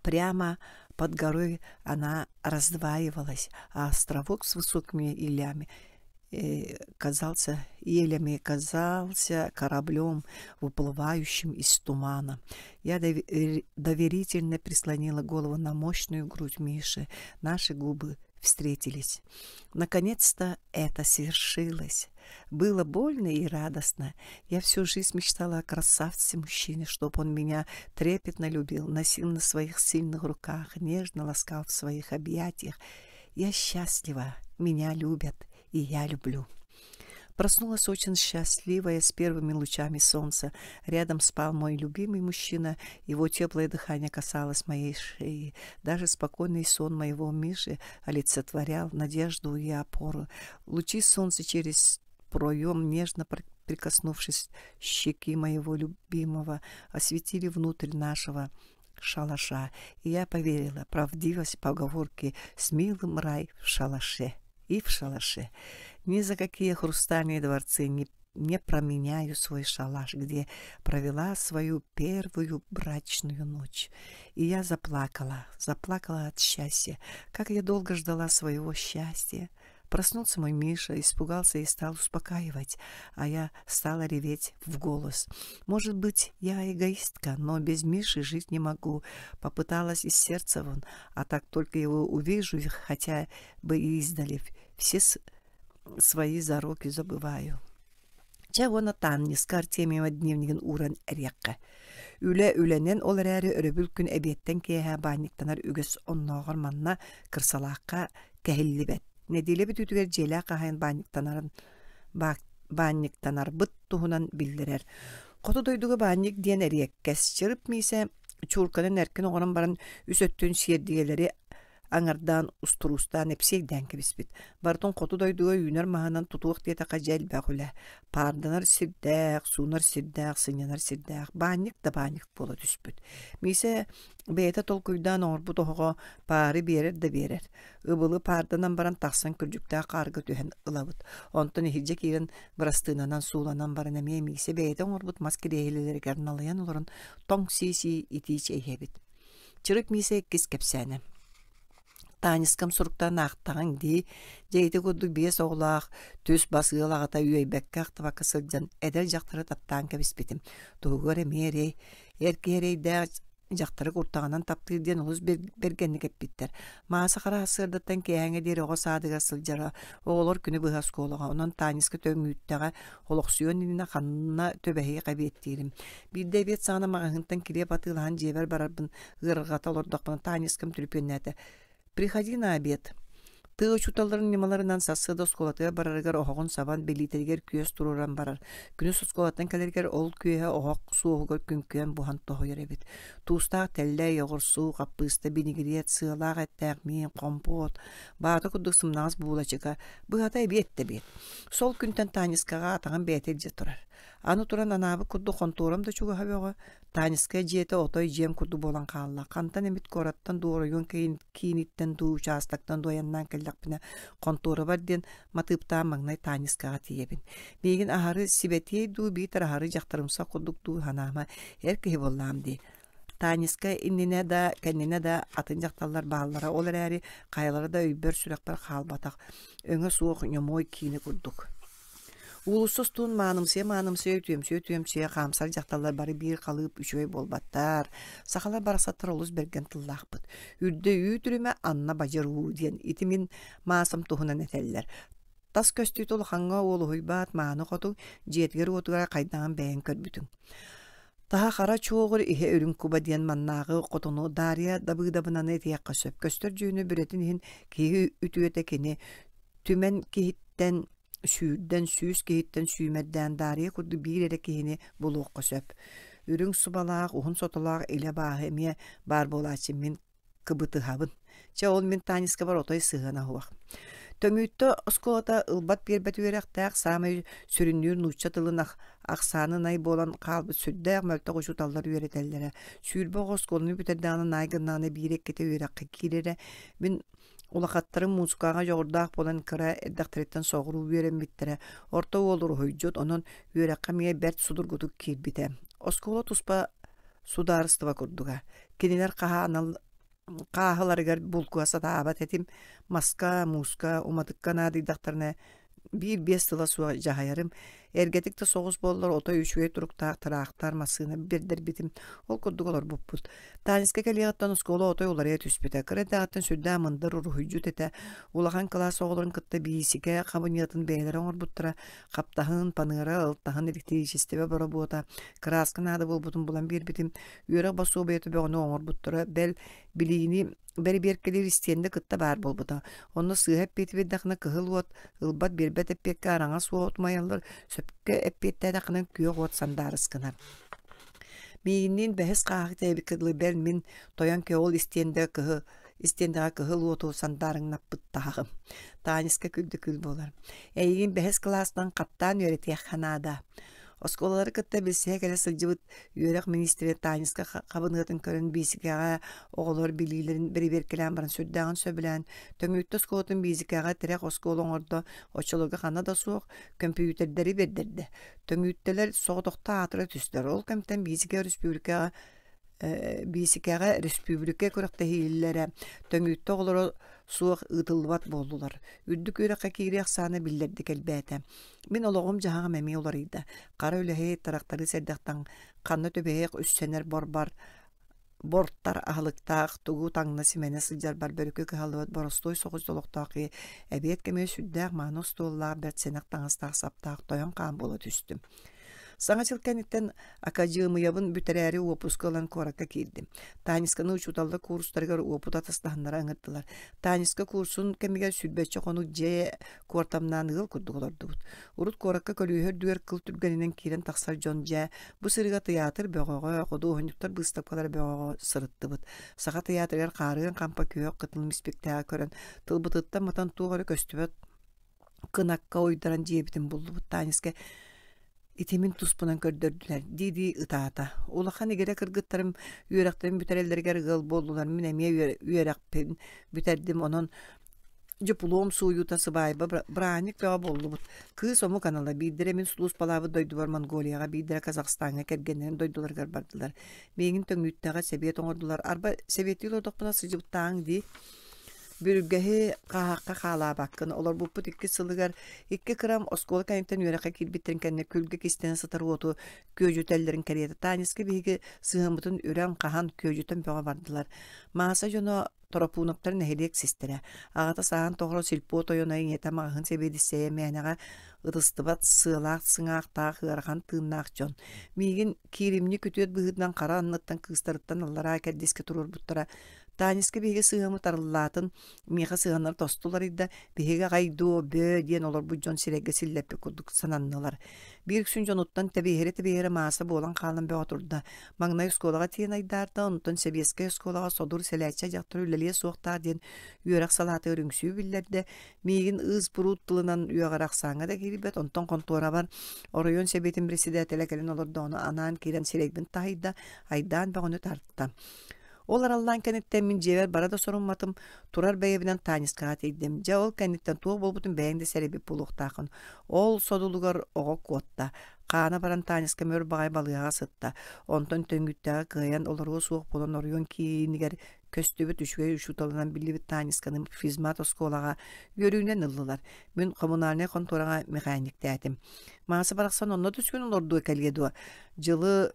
Прямо под горой она раздваивалась, а островок с высокими илями казался елями, казался кораблем, выплывающим из тумана. Я доверительно прислонила голову на мощную грудь Миши. Наши губы встретились. Наконец-то это свершилось. Было больно и радостно. Я всю жизнь мечтала о красавце-мужчине, чтобы он меня трепетно любил, носил на своих сильных руках, нежно ласкал в своих объятиях. Я счастлива, меня любят, и я люблю. Проснулась очень счастливая с первыми лучами солнца. Рядом спал мой любимый мужчина. Его теплое дыхание касалось моей шеи. Даже спокойный сон моего Миши олицетворял надежду и опору. Лучи солнца через проем, нежно прикоснувшись щеки моего любимого, осветили внутрь нашего шалаша. И я поверила правдивость поговорки «С милым рай в шалаше» и в шалаше. Ни за какие хрустальные дворцы не, не променяю свой шалаш, где провела свою первую брачную ночь. И я заплакала, заплакала от счастья. Как я долго ждала своего счастья. Проснулся мой Миша, испугался и стал успокаивать, а я стала реветь в голос. Может быть, я эгоистка, но без Миши жить не могу. Попыталась из сердца вон, а так только его увижу, хотя бы и издали. Все свои зароки забываю. Чэ уонна Таанньыска Артемьева дневнигин ууран эриэххэ. Үлэ үлэнэн ол эрээри өрөбүл күн эбиэттэн киэһэ баанньыктанар үгэс оннооҕор манна Кырсалаахха кэһиллибэт. Нэдиэлэ бүтүүтүгэр дьиэлээх хаһаайын баанньыктанарын баанньыктанарбыт туһунан биллэрэр. Хоту дойдуга баанньык диэн эриэккэс. Чырып Миисэ чуурканан эркин оҥорон баран үс өттүн сиэрдийэлэри аҥардаан устуруустаан эпсиэйдээн кэбиспит. Барытын хоту дойдуга үүнэр маһынан тутуох диэтэххэ дьэ элбэх үлэ. Паарданар сирдээх, суунар сирдээх, сынньанар сирдээх, баанньык да баанньык буола түспүт. Миисэ бэйэтэ толкуйдаан оҥорбут оһоҕо паары биэрэр да биэрэр. Ыбылы паарданан баран тахсан күрдьүктээх хаарга түһэн ылабыт. Онтон иһирдьэ киирэн бырастыынанан сууланан баран эмиэ Миисэ бэйэтэ оҥорбут мас кириэһилэлэригэр налыйан олорон тоҥ сии-сии итии чэй иһэбит. Чырык Миисэ иккис кэпсээнэ. Таанньыскам суруктаан аахтаҕыҥ дии, дьэ ити курдук биэс оҕолоох, түс-бас ыал аҕата үөйбэккэ-ахтыбакка сылдьан эдэр дьахтары таптаан кэбиспитим. Туһугар эмиэ эрэй, эр киһи эрэйдээх дьахтары куртаҕынан таптыыр диэн олус бэргэнник эппиттэр. Мааса хара сарсыардаттан киэһээҥҥэ диэри оҕо саадыгар сылдьара, оҕолор күнү быһа оскуолаҕа, онон Таанньыска төҥүүттэҕэ, олохсуйуон иннинэ ханна түбэһиэх эбиэттиирим. Биирдэ эбиэт саҕана маҕаһыынтан килиэп атыылаһан дьиэбэр барарбын ыарырҕата олордохпуна Таанньыскам түлүпүөннээтэ: «Приходи на обед». Тыа учууталларын ньымаларынан сарсыарда оскуолатыгар барарыгар оһоҕун сабан, билиитэтигэр күөс туруоран барар. Күнүс оскуолаттан кэлэригэр ол күөһэ оһох суоһугар күҥкүйэн буһан тоһуйар эбит. Туустаах тэллэй, оҕурсуу, хаппыыста, бинигириэт, сыалаах эттээх миин, хомпуот, баата курдук сымнаҕас буулачыка, быһата эбиэт да эбиэт. Сол күнтэн Таанньыскаҕа атаҕын бэйэтэ илдьэ турар. Аны туран анаабыт курдук хонтуорам да чугаһа бөҕө, Таанньыскай дьиэтэ отой дьиэм курдук буолан хаалла. Хантан эмит куораттан дуу, оройуон кииниттэн дуу, учаастактан дуу айаннаан кэллэхпинэ, хонтуорабар диэн матыыптаан маҥнай Таанньыскаҕа тиийэбин. Миигин аһары сибэтиэй дуу, биитэр аһары дьахтарымсах курдук дуу санаама, эр киһи буоллаҕым дии. Таанньыска иннинэ да, кэннинэ да атын дьахталлар бааллара, ол эрээри хайалара да өйбөр-сүрэхпэр хаалбатах, өҥө суох ньомуой киинэ курдук. Уулусса устун маанымсыйа-маанымсыйа, үтүөмсүйэ-үтүөмсүйэ хаамсар дьахталлар бары биир халыып үчүгэй буолбаттар. Сахалар барахсаттар олус бэргэн тыллаахпыт. Үрдэ үүт үрүмэ, анна бадьыр уу диэн ити мин маасам туһунан этэллэр. Тас көстүүтэ улахаҥҥа уолуһуйбат мааны хоту дьиэтигэр-уотугар хайдаҕын бэйэҥ көрбүтүҥ. Таһа хара чуоҕур, иһэ үрүҥ куба диэн маннааҕы хотуну Дарья Дабыдабынаны этиэххэ сөп. Көстөр дьүһүнэ бүрэтин иһин киһи үтүөтэ кини түмэн киһиттэн сүүрдэн, сүүс киһиттэн сүүмэрдээн Дарья курдук биир эрэ киһини булуохха сөп. Үрүҥ субалаах, уһун сотолоох илэ бааһы эмиэ баар буолааччы мин кыбытыһабын. Чэ, ол мин Таанньыскабар отой сыһыана суох. Төҥүүттэ оскуолата ылбат-биэрбэт үөрэхтээх, саамай сүрүннүүр нуучча тылын ахсаанын ай буолан хаалбыт сүрдээх мөлтөх учууталлар үөрэтэллэрэ. 20 оҕо оскуоланы бүтэрдэҕинэ наай гыннаҕына биир-иккитэ үөрэххэ киирэрэ. Мин улахаттарым муусукаҕа дьоҕурдаах буолан кыра эрдэхтэриттэн соҕуруу үөрэммиттэрэ. Орто уол уруһуйдьут, онон үөрэххэ эмиэ бэрт судургутук киирбитэ. Оскуола туспа судаарыстыба курдуга. Кинилэр хаһаанал хааһыларыгар булкуһа сатаабат этим, маска, мууска, уматыкка наадыйдахтарына биир-биэс тыла суох дьаһайарым. Эргэтик да соҕус буоллар отой үчүгэй туруктаах тыраахтар, массыына бэрдэрбитим. Ол курдук олорбуппут. Таанньыска кэлиэҕиттэн оскуола отой уларыйа түспүтэ. Кыра эрдэҕиттэн сүрдээх мындыр уруһуйдьут этэ. Улахан кылаас оҕолорун кытта биисикэ хабыньыатын бэйэлэрэ оҥорбуттара. Хаптаһын, паныара, ылтаһын, электричествэ боробуота, кырааска наада буолбутун булан биэрбитим. Үөрэх босуобуйата бөҕөнү оҥорбуттара, бэл, билиини бэрэбиэркэлиир истиэндэ кытта баар буолбута. Онно сыыһа эппиэти биэрдэххинэ кыһыл уот, ылбат биэрбэт эппиэккэ араҥас уот умайаллар, сөпкө эппиэттээтэххинэ күөх уот сандаарыс гынар. Миигинниин бэһис хааһы тээбиккэ дылы бэл мин тойон кэол истиэндэ кыһы истиэндэҕэ кыһыл уоту сандаарыҥнаппыт таһаҕым. Таанньыска күл да күл буолар. Эйигин бэһис кылаастан хаттаан үөрэтиэххэ наада. Оскуолалары кытта билсиһэ кэлэ сылдьыбыт үөрэх миниистирэ Таанньыска хабыныатын көрөн биисикэҕэ оҕолор билиилэрин бэрэбиэркэлээн баран сүрдээҕин сөбүлээн, Төҥүүттэ оскуолатын биисикэҕэ тирэх оскуола оҥордо, оччолорго ханна да суох, көмпүүтэрдэри бэрдэрдэ. Төҥүүттэлэр соҕотохто аатыра түстүлэр. Ол кэмтэн биисикэ өрөспүүбүлүкэҕэ биисикэҕэ өрөспүүбүлүкэ күрэхтэһиилэрэ Төҥүүттэ оҕолоро суох ыытыллыбат буоллулар. Үрдүк үөрэххэ киирии ахсаана биллэрдик элбээтэ. Мин олоҕум-дьаһаҕым эмиэ уларыйда. Хара үлэһит, тырахтарыыс эрдэхтэн ханна түбэһиэх үссэнэр борбар бортар аһылыктаах тугу таҥна симэнэ сылдьарбар бөрүкү кыһаллыбат боростуой соҕус олохтоох киһи эбиэт кэмигэр сүрдээх мааны остуоллаах бэрт сэнэх таҥастаах саптаах тойон хаан буола түстүм. Саҥа дьыл кэнниттэн акадьыамыйабын бүтэрээри уоппуска ылан куоракка киирдим. Таанньысканы учууталлар куурустарыгар уопут атастаһыннара ыҥырдылар. Таанньыска куурсун кэмигэр сүүрбэччэ хонук дьиэ куортамнаан ыал курдук олордубут. Урут куоракка көлүөһэ үрдүгэр кыл түргэнинэн киирэн тахсар дьон дьэ, бу сырыыга тыйаатыр бөҕөҕө, худуоһунньуктар быыстапкалара бөҕөҕө сырыттыбыт. Саха тыйаатырыгар хаарыан хампа күөх кытылым испиктээҕи көрөн, тылбытыттан матан туох эрэ көстүбэт кынакка уйдаран дьиэбитин буллубут. Таанньыска ити мин туспунан көрдөрдүлэр дии-дии ытаата. Улахан игирэ кыргыттарым үөрэхтэрин бүтэрэллэригэр ыал буоллулар. Мин эмиэ үөрэхпин бүтэрдим. Онон дьупулуом сууйуута сыбаайба бырааһынньык бөҕө буоллубут. Кыыс омук анала биирдэрэ мин сулууспалаабыт дойдубар Монголияҕа, биирдэрэ Казахстаҥҥа кэргэннэрин дойдуларыгар бардылар. Миигин Төҥүүттэҕэ сэбиэт оҥордулар. Арба сэбиэттии олордохпуна сылдьыбыттааҕыҥ дии. Бүргэһи хааһахха хаалаабаккын олорбуппут иккис сылыгар икки кырам оскуола кэнниттэн үөрэххэ киирбиттэрин кэннэ күлгэ кистэнэ сытар уоту күөдьүтэллэрин кэриэтэ Таанньыска биһиги сыһыаммытын үрэн-хаһан күөдьүтэн бөҕө бардылар. Мааса дьоно Торопуунаптар нэһилиэк систэрэ. Аҕата сааһын тоҕоро сельпо тойоно ийэтэ маҕаһыын сэбиэдиссэйэ мээнэҕэ ытыстыбат сыалаах сыҥаахтаах ыарахан тыыннаах дьон. Миигин кииримньи күтүөт быһыытынан хара анныттан кыыстарыттан аллараа кэрдиискэ туруорбуттара. Таанньыска биһиги сыһыаммыт арыллаатын, миэхэ сыһыаннара тосту уларыйда, биһиги аҕай дуо, бөө диэн олорбут дьон сирэйгэ силлэппит курдук сананнылар. Биир үксүн дьонуттан тэбиэһирэ-тэбиэһирэ мааса буолан хаалан бөҕө турда. Маҥнай оскуолаҕа тиийэн айдаарда, онтон сэбиэскэй оскуолаҕа содур сэлээччэ дьахтар үлэлиэ суохтаах диэн үөрэх салаатыгар үҥсүү биллэрдэ. Миигин ыыс-буруут тылынан үөҕэрэ ахсааҥҥа да киирбэт, онтон хонтуорабар оройуон сэбиэтин председателэ кэлэн олордоҕуна анаан киирэн сирэйбин таһыйда, айдаан бөҕөнү тарта. Ол араллаан кэнниттэн мин дьиэбэр бара да сорумматым, турар бэйэбинэн Таанньыскаҕа тиийдим. Дьэ ол кэнниттэн туох буолбутун бэйэҥ да сэрэйбит буолуохтааххын. Ол содулугар оҕо куотта. Хаана баран Таанньыска мөр баҕайы балыыһаҕа сытта. Онтон төҥҥүттэҕэ кыайан олоруо суох буолан оройуон киинигэр көстүбүт үчүгэй учууталынан биллибит Таанньысканы физмат оскуолаҕа үөрүүнэн ыллылар. Мин коммунальнай хонтуораҕа мэхээнньиктээтим. Мааса барахсан онно түсүн олордуо кэлиэ дуо? Дьылы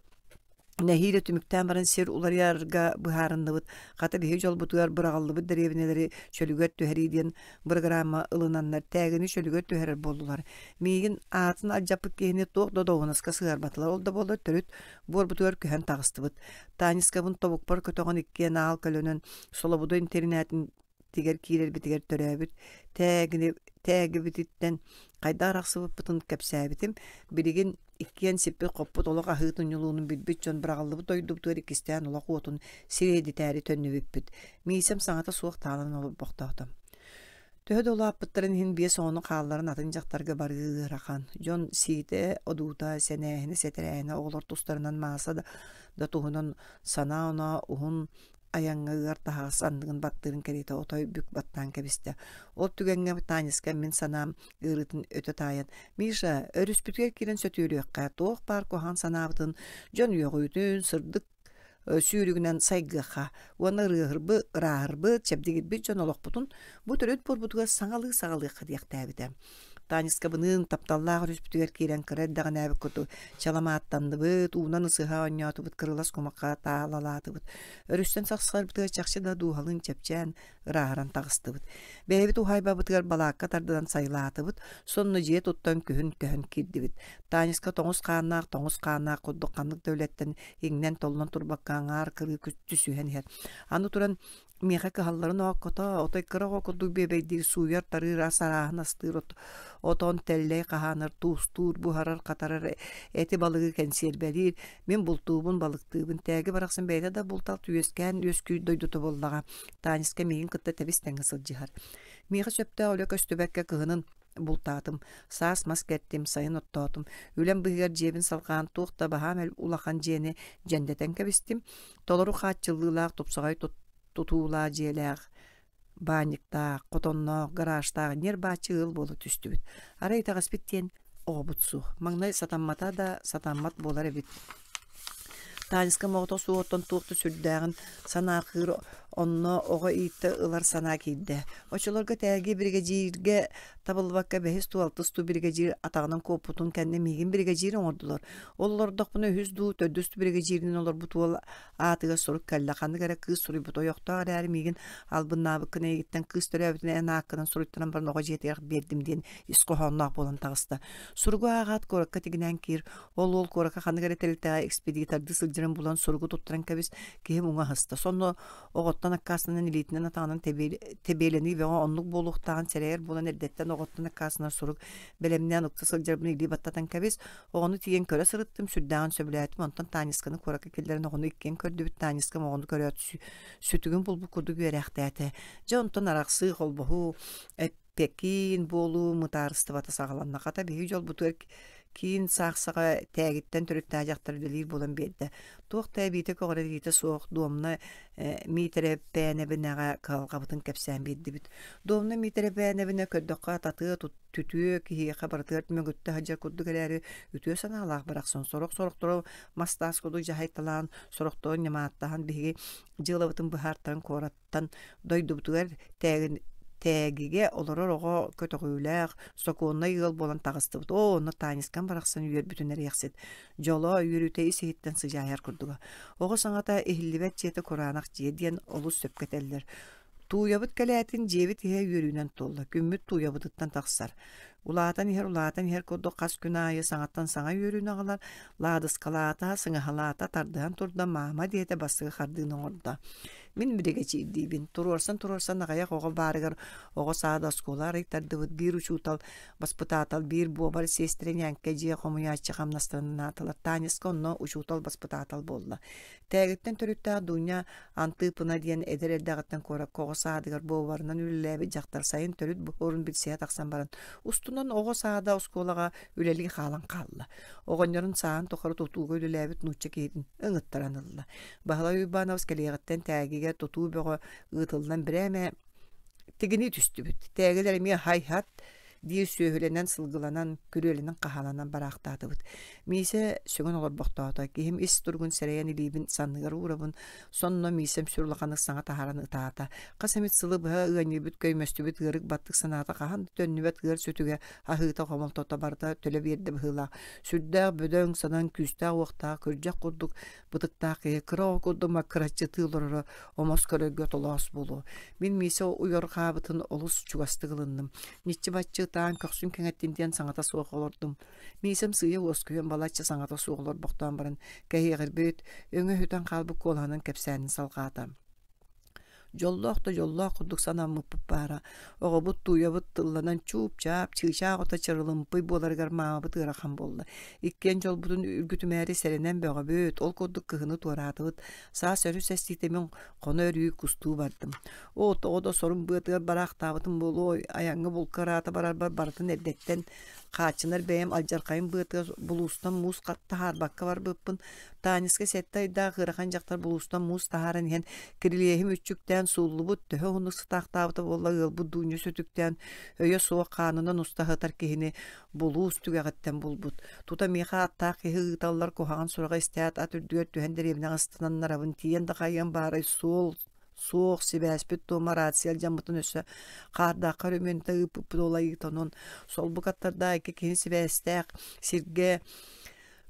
Нэһиилэ түмүктээн баран сир уларыйарга быһаарынныбыт. Хата биһиги дьолбутугар быраҕыллыбыт дэриэбинэлэри чөлүгэр түһэрии диэн бырагыраамма ылынаннар тээгини чөлүгэр түһэрэр буоллулар. Миигин аатын алдьаппыт киһини туох да дуоһунаска сыһыарбатылар. Ол да буоллар төрүт буорбутугар көһөн таҕыстыбыт. Таанньыскабын тобукпар көтөҕөн иккиэн аал көлөнөн Солобудо интэринээтин тигэр киирэрбитигэр төрөөбүт тээгини тээгибититтэн хайдах арахсыбыппытын кэпсээбитим. Билигин иккиэн сиппит-хоппут олох аһыытын-ньулуунун билбит дьон быраҕыллыбыт дойдубутугар иккистээн олох уотун сириэдитээри төннүбүппүт. Миисэм саҥата суох таалан олорбохтоото. Төһө да улааппыттарын иһин биэс оҕону хаалларан атын дьахтарга барыы ыарахан. Дьон сиитэ, одуута, сэнээһинэ, сэтэрээһинэ оҕолор тустарынан Мааса да, да туһунан санаа-оноо уһун айаҥҥа ыар таһаҕас анныгын баттыырын кэриэтэ отой бүк баттаан кэбистэ. Ол түгэҥҥэ Таанньыска мин санаам ыарыытын өтө таайан, «Миша, өрүспүтүгэр киирэн сөтүөлүөххэ, туох баар куһаҕан санаабытын дьон үөҕүүтүн, сырдык сүүрүгүнэн сайгыахха уонна ырыаһырбыт, ырааһырбыт, чэбдигирбит дьон олохпутун бу төрүт буорбутугар саҥалыы саҕалыахха» диэхтээбитэ. Таанньыскабыныын тапталлаах өрүспүтүгэр киирэн кыра эрдэҕинээбит курдук чаламааттанныбыт, уунан ысыһа оонньоотубут, кырылас кумахха таалалаатыбыт. Өрүстэн сахсарбытыгар чахчы да дууһалыын чэпчээн, ырааһыран таҕыстыбыт. Бэйэбит уһаайбабытыгар балаакка тардынан сайылаатыбыт, сонно дьиэ туттан күһүн көһөн киирдибит. Таанньыска тоҥус хааннаах, тоҥус хааннаах курдук ханнык да үлэттэн иҥнэн-толлон турбакка аҥаар кырыы түсүһэн иһэр. Аны туран Миэхэ кыһалларын ооккото, отой кыра оҕо курдук бүөбэйдиир, сууйар-тарыыр, ас арааһын астыыр, отон, тэллэй хаһаанар, туустуур, буһарар-хатарар, эти-балыгы кэнсиэрбэлиир. Мин бултуубун, балыктыыбын. Тээги барахсан бэйэтэ да булт-алт үөскээн үөскүүр дойдута буоллаҕа. Таанньыска миигин кытта тэбис-тэҥҥэ сылдьыһар. Миэхэ сөптөөх үлэ көстүбэккэ кыһынын бултаатым, саас мас кэртим, сайын оттоотум. Үлэм быыһыгар дьиэбин салҕаан туох да баһаам улахан дьиэни дьэндэтэн кэбистим. Толору хааччыллыылаах тупсаҕай тутуулаах дьиэлээх, баанньыктаах, хотонноох, гаражтаах ньир-бааччы ыал буола түстүбүт. Арай итэҕэспит диэн оҕобут суох. Маҥнай сатаммата да сатаммат буолар эбит. Таанньыска моҕото суоҕуттан туох да сүрдээҕин санаарҕыыр. Онно оҕо ииттэ ылар санаа киирдэ. Оччолорго тээги биригэдьииргэ табыллыбакка бэһис дуу, алтыс дуу биригэдьиир атаҕынан куоппутун кэннэ миигин биригэдьиир оҥордулар. Ол олордохпуна үһүс дуу, төрдүс дуу биригэдьииринэн олорбут уол аатыгар сурук кэллэ. Ханнык эрэ кыыс суруйбут ойохтоох эрээри миигин албыннаабыккын эйигиттэн кыыс төрөөбүтүн эн ааккынан суруйтаран баран оҕо дьиэтигэр биэрдим диэн ис хоһоонноох буолан таҕыста. Суругу ааҕаат куоракка тигинээн киир. Ол уол куоракка ханнык эрэ тэрилтэҕэ экспедитордыы сылдьарын булан суругу туттаран кэбис, киһим уҥа аһыста. Сонно оҕоттон аккаастанан илиитинэн атаҕынан тэбиэлэнии бөҕө оннук буолуохтааҕын сэрэйэр буолан эрдэттэн оҕоттон аккаастанар сурук бэлэмнээн укта сылдьарбын илии баттатан кэбис. Оҕону тиийэн көрө сырыттым, сүрдээҕин сөбүлээтим. Онтон Таанньысканы куоракка киллэрэн оҕону иккиэн көрдүбүт. Таанньыскам оҕону көрөөт сүтүгүн булбут курдук үөрээхтээтэ. Дьэ онтон арахсыы, холбоһуу, эппэкиин буолуу мытаарыстыбата саҕаланна. Хата биһиги дьолбутугар киин саахсаҕа тээгиттэн төрүттээх дьахтар үлэлиир буолан биэрдэ. Туох да эбиитэ көҕүрэтиитэ суох Дуомна Миитэрэпээнэбинэҕэ кыһалҕабытын кэпсээн биэрдибит. Дуомна Миитэрэпээнэбинэ көрдөххө татыа түтүө киһиэхэ барытыгар мөҥүттэ сылдьар курдук эрээри үтүө санаалаах барахсан сорох-сорохтору мас-таас курдук дьаһайталаан, сорохтору ньамааттаһан биһиги дьыалабытын быһаартаран куораттан дойдубутугар тээгин тээгигэ олорор оҕо көтөҕүүлээх, сокуоннай ыал буолан таҕыстыбыт. Оо, онно Таанискам барахсан үөрбүтүн эриэхсит. Дьоло, үөрүүтэ ис-иһиттэн сыдьаайар курдуга. Оҕо саҥата иһиллибэт дьиэтэ кураанах дьиэ диэн олус сөпкө этэллэр. Тууйабыт кэлээтин дьиэбит иһэ үөрүүнэн туолла, күммүт тууйабытыттан тахсар. Улаатан иһэр улаатан иһэр курдук хас күн аайы саҥаттан саҥа үөрүүнү аҕалар, лаадыскалаата, сыҥаһалаата, тардыһан турда, маама диэтэ бастакы хардыыны оҥордо. Мин биригэдьиирдиибин. Туруорсан-туруорсан аҕыйах оҕо баарыгар оҕо саада оскуола арыйтардыбыт, биир учуутал, баспытаатал, биир буобар сиэстэрэ ньээҥкэ дьиэ хомуйааччы хамнастарын анаатылар. Таанньыска онно учуутал баспытаатал буолла. Тээгиттэн төрүттээх Дуня Антыыпына диэн эдэр эрдэҕиттэн куоракка оҕо саадыгар буобарынан үлэлээбит дьахтар сайын төрүт буорун билсиһэ тахсан баран, устунан оҕо саада оскуолаҕа үлэлии хаалан хаалла. Оҕонньорун сааһын тухары тутууга үлэлээбит нуучча киһитин ыҥыттаран ылла. Баһылай Уйбаанабыс кэлиэҕиттэн Тээгигэ тутуу бөҕө ыытыллан бирээмэ тигинии түстүбүт. Тээгилэр эмиэ һай-һат диир сүөһүлэнэн, сылгыланан, күрүөлэнэн-хаһааланан бараахтаатыбыт. Миисэ сөҥөн олорбохтоото. Киһим ис туругун сэрэйэн илиибин санныгар уурабын. Сонно Миисэм сүр улаханнык саҥа таһааран ытаата. Хас эмит сылы быһа ыанньыйбыт, көймөстүбүт ыарык баттык санаата хаһан да төннүбэт ыар сүтүгэ, аһыыта, хомолтото барыта төлө биэрдэ быһыылаах. Сүрдээх бөдөҥ, санаан күүстээх-уохтаах, күрдьэх курдук бытыктаах киһи кыра оҕо курдук маккыраччытыы олороро омос көрөргө толоос буолуо. Мин Миисэ уйорҕаабытын олус чугастык ылынным. Ньиччи-баччы ытаан көхсүн кэҥэттин диэн саҥата суох олордум. Миисэм сыыйа уоскуйан балачча саҥата суох олорбохтоон баран кэһиэҕирбит, өҥө өһүтэн хаалбыт куолаһынан кэпсээнин салҕаата. Дьоллоох да дьоллоох курдук санаммыппыт баара. Оҕобут тууйабыт тылланан чууп-чаап, чыычаах ото чырылымпый буоларыгар маамабыт ыарахан буолла. Иккиэн дьолбутун үргүтүмээри сэрэнэн бөҕөбүт, ол курдук кыһыны туораатыбыт. Саас өрүс эстиитэ мин хоно-өрүү кустуу бардым. Оо, тоҕо да сорум быатыгар бараахтаабытым буолуой, айаҥҥа булка ыраата барарбар барытын эрдэттэн хааччынар бэйэм алдьархайым быатыгар булуустан муус таһаарбакка барбыппын. Таанньыска сэттэ ыйдаах ыарахан дьахтар булуустан муус таһааран иһэн кирилиэһим үччүктээн сууллубут, төһө уһуннук сытаахтаабыта буолла ыалбыт Дуунньа сүтүктээн өйө суох хаанынан уста сытар киһини булуус түгэҕиттэн булбут. Тута миэхэ аттаах киһи ыыталлар куһаҕан сураҕы истээт ат үрдүгэр түһэн дэриэбинэҕэ ыстананнарабын тиийэн да хайыам баарай суол суох сибээспит туома рация алдьаммытын өссө хаардаахха өрөмүөнтэ ыыппыппыт ол айыыта онон солбук аттардаах икки киһи сибээстээх сиргэ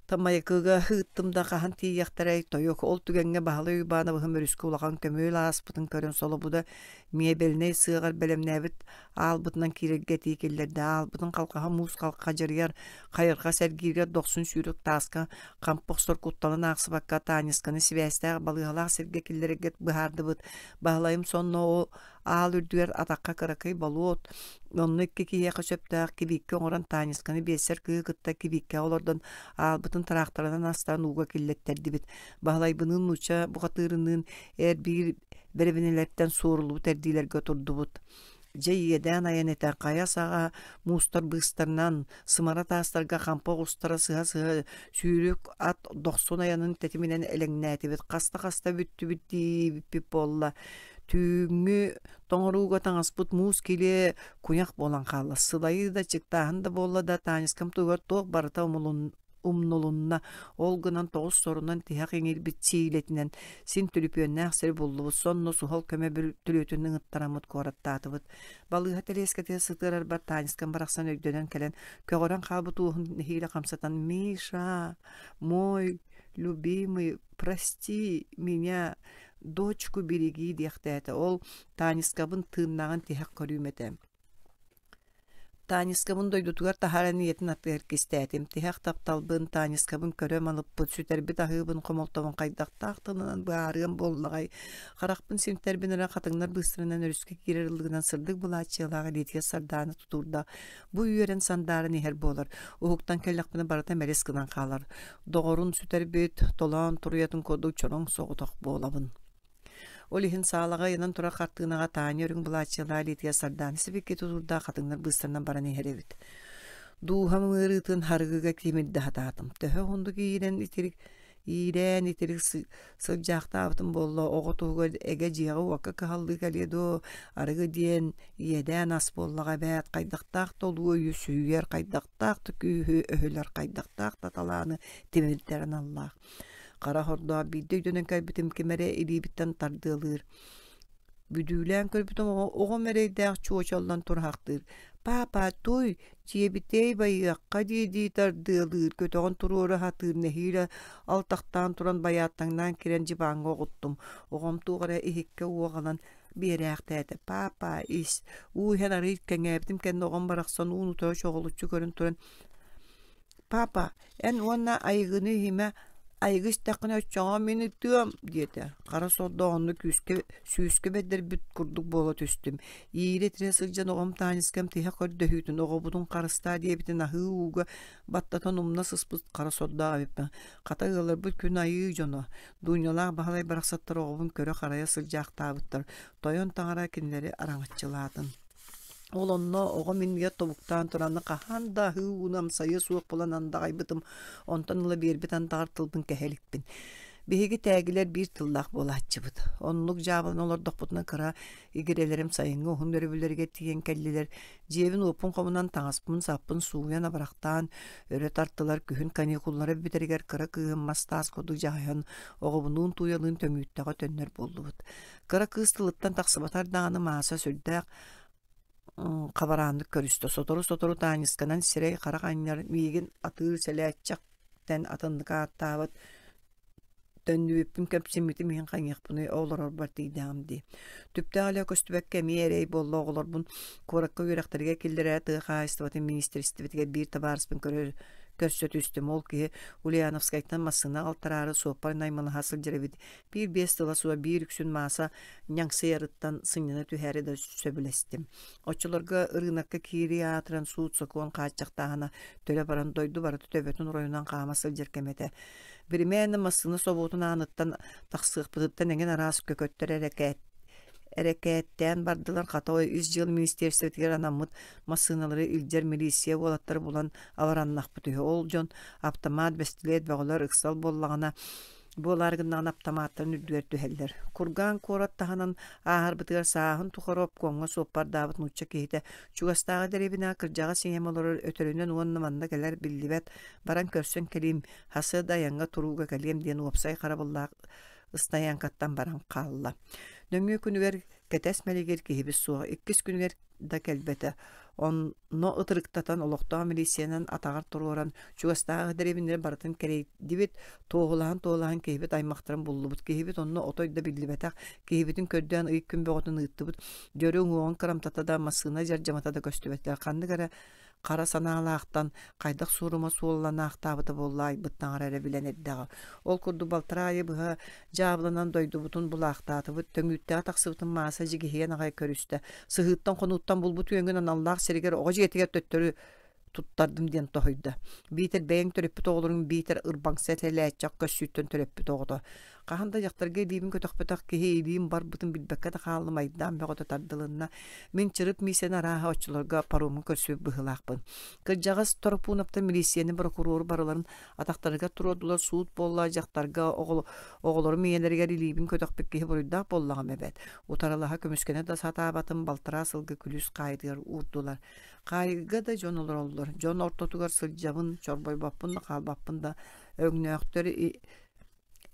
Тамайыкыга ыыттым да хаһан тиийиэхтэрэй тойук ол түгэҥҥэ Баһылай Уйбаанабыһым өрүскэ улахан көмүөл ааспытын көрөн солобуда миэбэлинэй сыаҕар бэлэмнээбит аалбытынан киирэргэ этии киллэрдэ аалбытын халҕаһа муус халха дьарыйар хайырҕа сэргииргэ дохсун сүүрүк тааска хампы охсор кутталын аахсыбакка Таанньысканы сибээстээх балыыһалаах сиргэ киллэрэргэ быһаардыбыт Баһылайым сонно ол Аал үрдүгэр атахха кыракый болуот, онно икки киһиэхэ сөптөөх кибииккэ оҥорон Таанньысканы биэссэр кыыһы кытта кибииккэҕэ олордон аалбытын тыраахтарынан астаан ууга киллэттэрдибит. Баһылайбыныын нуучча бухатыырыныын эр биир бэрэбинэлэртэн суоруллубут эрдиилэргэ турдубут. Дьэ иэдээн айан этэ хайа саҕа муустар быыстарынан, сымара таастарга хампа оҕустара сыһа-сыһа сүүрүк ат дохсун айанын тэтиминэн элэҥнээтибит. Хаста-хаста бүттүбүт диэбиппит буолла. Түүҥҥү тоҥорууга таҥаспыт муус килиэ куйах буолан хаалла. Сылайыы да, чыктааһын да буолла да, Таанньыскам туһугар туох барыта умулун умнулунна. Ол гынан тоҕус сорунан тиһэх иҥирбит сиилэтинэн син түлүпүөннээх сири буллубут. Сонно суһал көмө бүртүлүөтүн ыҥыттараммыт куораттаатыбыт. Балыыһа тэлиэскэтигэр сытыарарбар Тааньыскам барахсан өйдөнөн кэлэн, көҕөрөн хаалбыт уоһун нэһиилэ хамсатан «Миша, мой любимый, прости меня, дочку береги» диэхтээтэ. Ол Тааньыскабын тыыннааҕын тиһэх көрүүм этэ. Тааньыскабын дойдутугар таһааран ийэтин аттыгар кистээтим. Тиһэх тапталбын, Тааньыскабын көрө малыппыт, сүтэрбит аһыыбын, хомолтобун хайдахтаах тылынан быһаарыам буоллаҕай. Харахпын симтэрбин эрэ хатыҥнар быыстарынан өрүскэ киирэр ыллыгынан сырдык былааччыйалаах илиитигэр сардаана тутуурдаах бу үөрэн сандааран иһэр буолар. Уһуктан кэллэхпинэ барыта мэлис гынан хаалар. Доҕорун сүтэрбит, толоон туруйатын курдук чороҥ соҕотох буолабын. Ол иһин саалаҕа ыйанан турар хартыынаҕа Таня үрүҥ былааччыйалаах илиитигэр Сардаана сибикки тутуурдаах хатыҥнар быыстарынан баран иһэр эбит. Дууһам ыарыытын харыгыга тимирдэ сатаатым. Төһө уһуннук иирэн итирик иирээн итирик сылдьаахтаабытым буолла, оҕо туһугар эгэ дьиэҕэ-уокка кыһаллыы кэлиэ дуо, арыгы диэн иэдээн ас буоллаҕа эбээт, хайдахтаах да улуу өйү сүүйэр, хайдахтаах да күүһү өһүлэр, хайдахтаах да талааны тимирдэр аналлаах. Хара хордоох биирдэ өйдөнөн кэлбитим ким эрэ илиибиттэн тардыалыыр. Бүдүүлээн көрбүтүм оҕом эрэйдээх чуочаллан тураахтыыр. «Папа, туй, дьиэбитэй байыахха» дии-дии тардыалыыр, көтөҕөн туруора сатыыр, нэһиилэ алтахтаан туран байааттаҥнаан киирэн дьыбааҥҥа оҕуттум. Оҕом туох эрэ иһиккэ уоҕалан биэрээхтээтэ. «Папа, ис» уу иһэн арыый кэҥээбитим кэннэ оҕом барахсан уун-утары чоҕулуччу көрөн туран «Папа, эн уонна айыгыны иһимэ, айыгы истэххинэ оччоҕо мин ытыам» диэтэ. Хара сордоох онно күүскэ сүүскэ бэрдэрбит курдук буола түстүм. Иирэ-тирэ сылдьан оҕом Тааньыскам тиһэх көрдөһүүтүн оҕобутун харыстаа диэбитин аһыы ууга баттатан умна сыспыт хара сордоох эбиппин. Хата ыалларбыт күн айыы дьоно, Дуунньалаах Баһылай барахсаттар оҕобун көрө-харайа сылдьаахтаабыттар. Тойон таҥара кинилэри араҥаччылаатын. Ол онно оҕом иннигэр тобуктаан туран хаһан да аһыы ууну амсайыа суох буолан андаҕайбытым, онтон ыла биэрбит андаҕар тылбын кэһэ иликпин. Биһиги тээгилэр биир тыллаах буолааччыбыт. Оннук дьаабылана олордохпутуна кыра игирэлэрим сайыҥҥы уһун өрөбүллэригэр тиийэн кэллилэр. Дьиэбин-уоппун хомунан, таҥаспын-саппын сууйан, абырахтаан өрө тартылар. Күһүн каникуллара бүтэригэр кыра кыыһым мас-таас курдук дьаһайан, оҕобунуун тууйалыын Төҥүүттэҕэ төннөр буоллубут. Кыра кыыс тылыттан тахсыбатар даҕаны Мааса сүрдээх хабарааннык көрүстэ. Сотору-сотору Таанньысканан сирэй-харах анньар, миигин атыыр сэлээччэхтэн атыннык ааттаабат, төннүбүппүн кэмсиммитим иһин хайыахпыный олорорбор тиийдэҕим дии. Түптээх илэ көстүбэккэ эмиэ эрэй буолла оҕолорбун куоракка үөрэхтэригэр киллэрэ тыа хаһаайыстыбатын министиэристибэтигэр биир табаарыспын көрөр көрсө түстүм. Ол киһи Ульяновскайтан массыына алтараары суоппар наймылаһа сылдьар эбит. Биир-биэс тыла суох биир үксүн Мааса ньаҥсыйарыттан сынньана түһээри да сөбүлэстим. Оччолорго ырыынакка киирии аатыран суут-сокуон хааччахтааһына төлө баран дойду барыта төбөтүн оройунан хаама сылдьар кэмэ этэ. Биримээнэ массыына собуотун ааныттан тахсыахпытыттан эҥин араас көкөттөр эрэкээт эрэкээттээн бардылар хата ис дьыала министиэристибэтигэр анаммыт массыыналары илдьэр милииссийэ уолаттары булан абыраннахпыт үһү. Ол дьон аптамаат, бэстилиэт бөҕөлөр ыксал буоллаҕына Буолаары гыннаҕына аптамааттарын үрдүгэр түһэллэр. Кургаан куорат таһынан ааһарбытыгар сааһын тухары обкуоҥҥа суоппардаабыт нуучча киһитэ чугастааҕы дэриэбинэҕэ кырдьаҕас ийэм олорор өтөрүнэн уонна манна кэлэр биллибэт, баран көрсөн кэлиим, хасыа да айаҥҥа турууга кэлиэм диэн уопсай харабыллаах ыстайааҥкаттан баран хаалла. Нөҥүө күнүгэр кэтэс мэлигир киһибит суох, иккис күнүгэр да кэлбэтэ. Онно ытырыктатан олохтоох милициянан атаҕар туруоран чугастааҕы дэриэбинэлэри барытын кэрэйдибит, туоһулаһан-туоһулаһан киһибит аймахтарын буллубут. Киһибит онно отой да биллибэтэх, киһибитин көрдөөн ый күн бөҕөтүн ыыттыбыт. Дьөрү уҥуоҕун кырамтата да, массыына дьардьамата да көстүбэтэ. Ханнык эрэ хара санаалаахтан хайдах суорума суолланаахтаабыта буолла айбыт таҥара эрэ билэн эрдэҕэ. Ол курдук балтараа айы быһа дьаабыланан дойдубутун булаахтаатыбыт, төҥүүттэҕэ тахсыбытын Мааса дьигиһийэн аҕай көрүстэ. Сыһыыттан-хонууттан булбут үөҥҥүн аналлаах сиригэр оҕо дьиэтигэр төттөрү туттардым диэн тоһуйда. Биитэр бэйэҥ төрөппүт оҕолоруҥ биитэр ырбаҥса этэлээччэх көссүүттэн төрөппүт оҕото. Хаһан да дьахтарга илиибин көтөхпөтөх киһи илиим барбытын билбэккэ да хааллым, айдаан бөҕөтө тардылынна. Мин Чырып Миисэни арааһа оччолорго паромҥа көрсүбүт быһыылаахпын. Кырдьаҕас Торопуунаптан милииссийэни борокуруору барыларын атахтарыгар туруордулар, суут буолла, дьахтарга оҕолорум ийэлэригэр илиибин көтөхпүт киһи буруйдаах буоллаҕым эбээт. Утарылаһа көмүскэнэ да сатаабатым, балтараа сылга күлүүс хаайытыгар уурдулар. Хаайыыга да дьон олороллор. Дьон ортотугар сылдьабын, чорбойбоппун да хаалбаппын да. Өҥнөөхтөр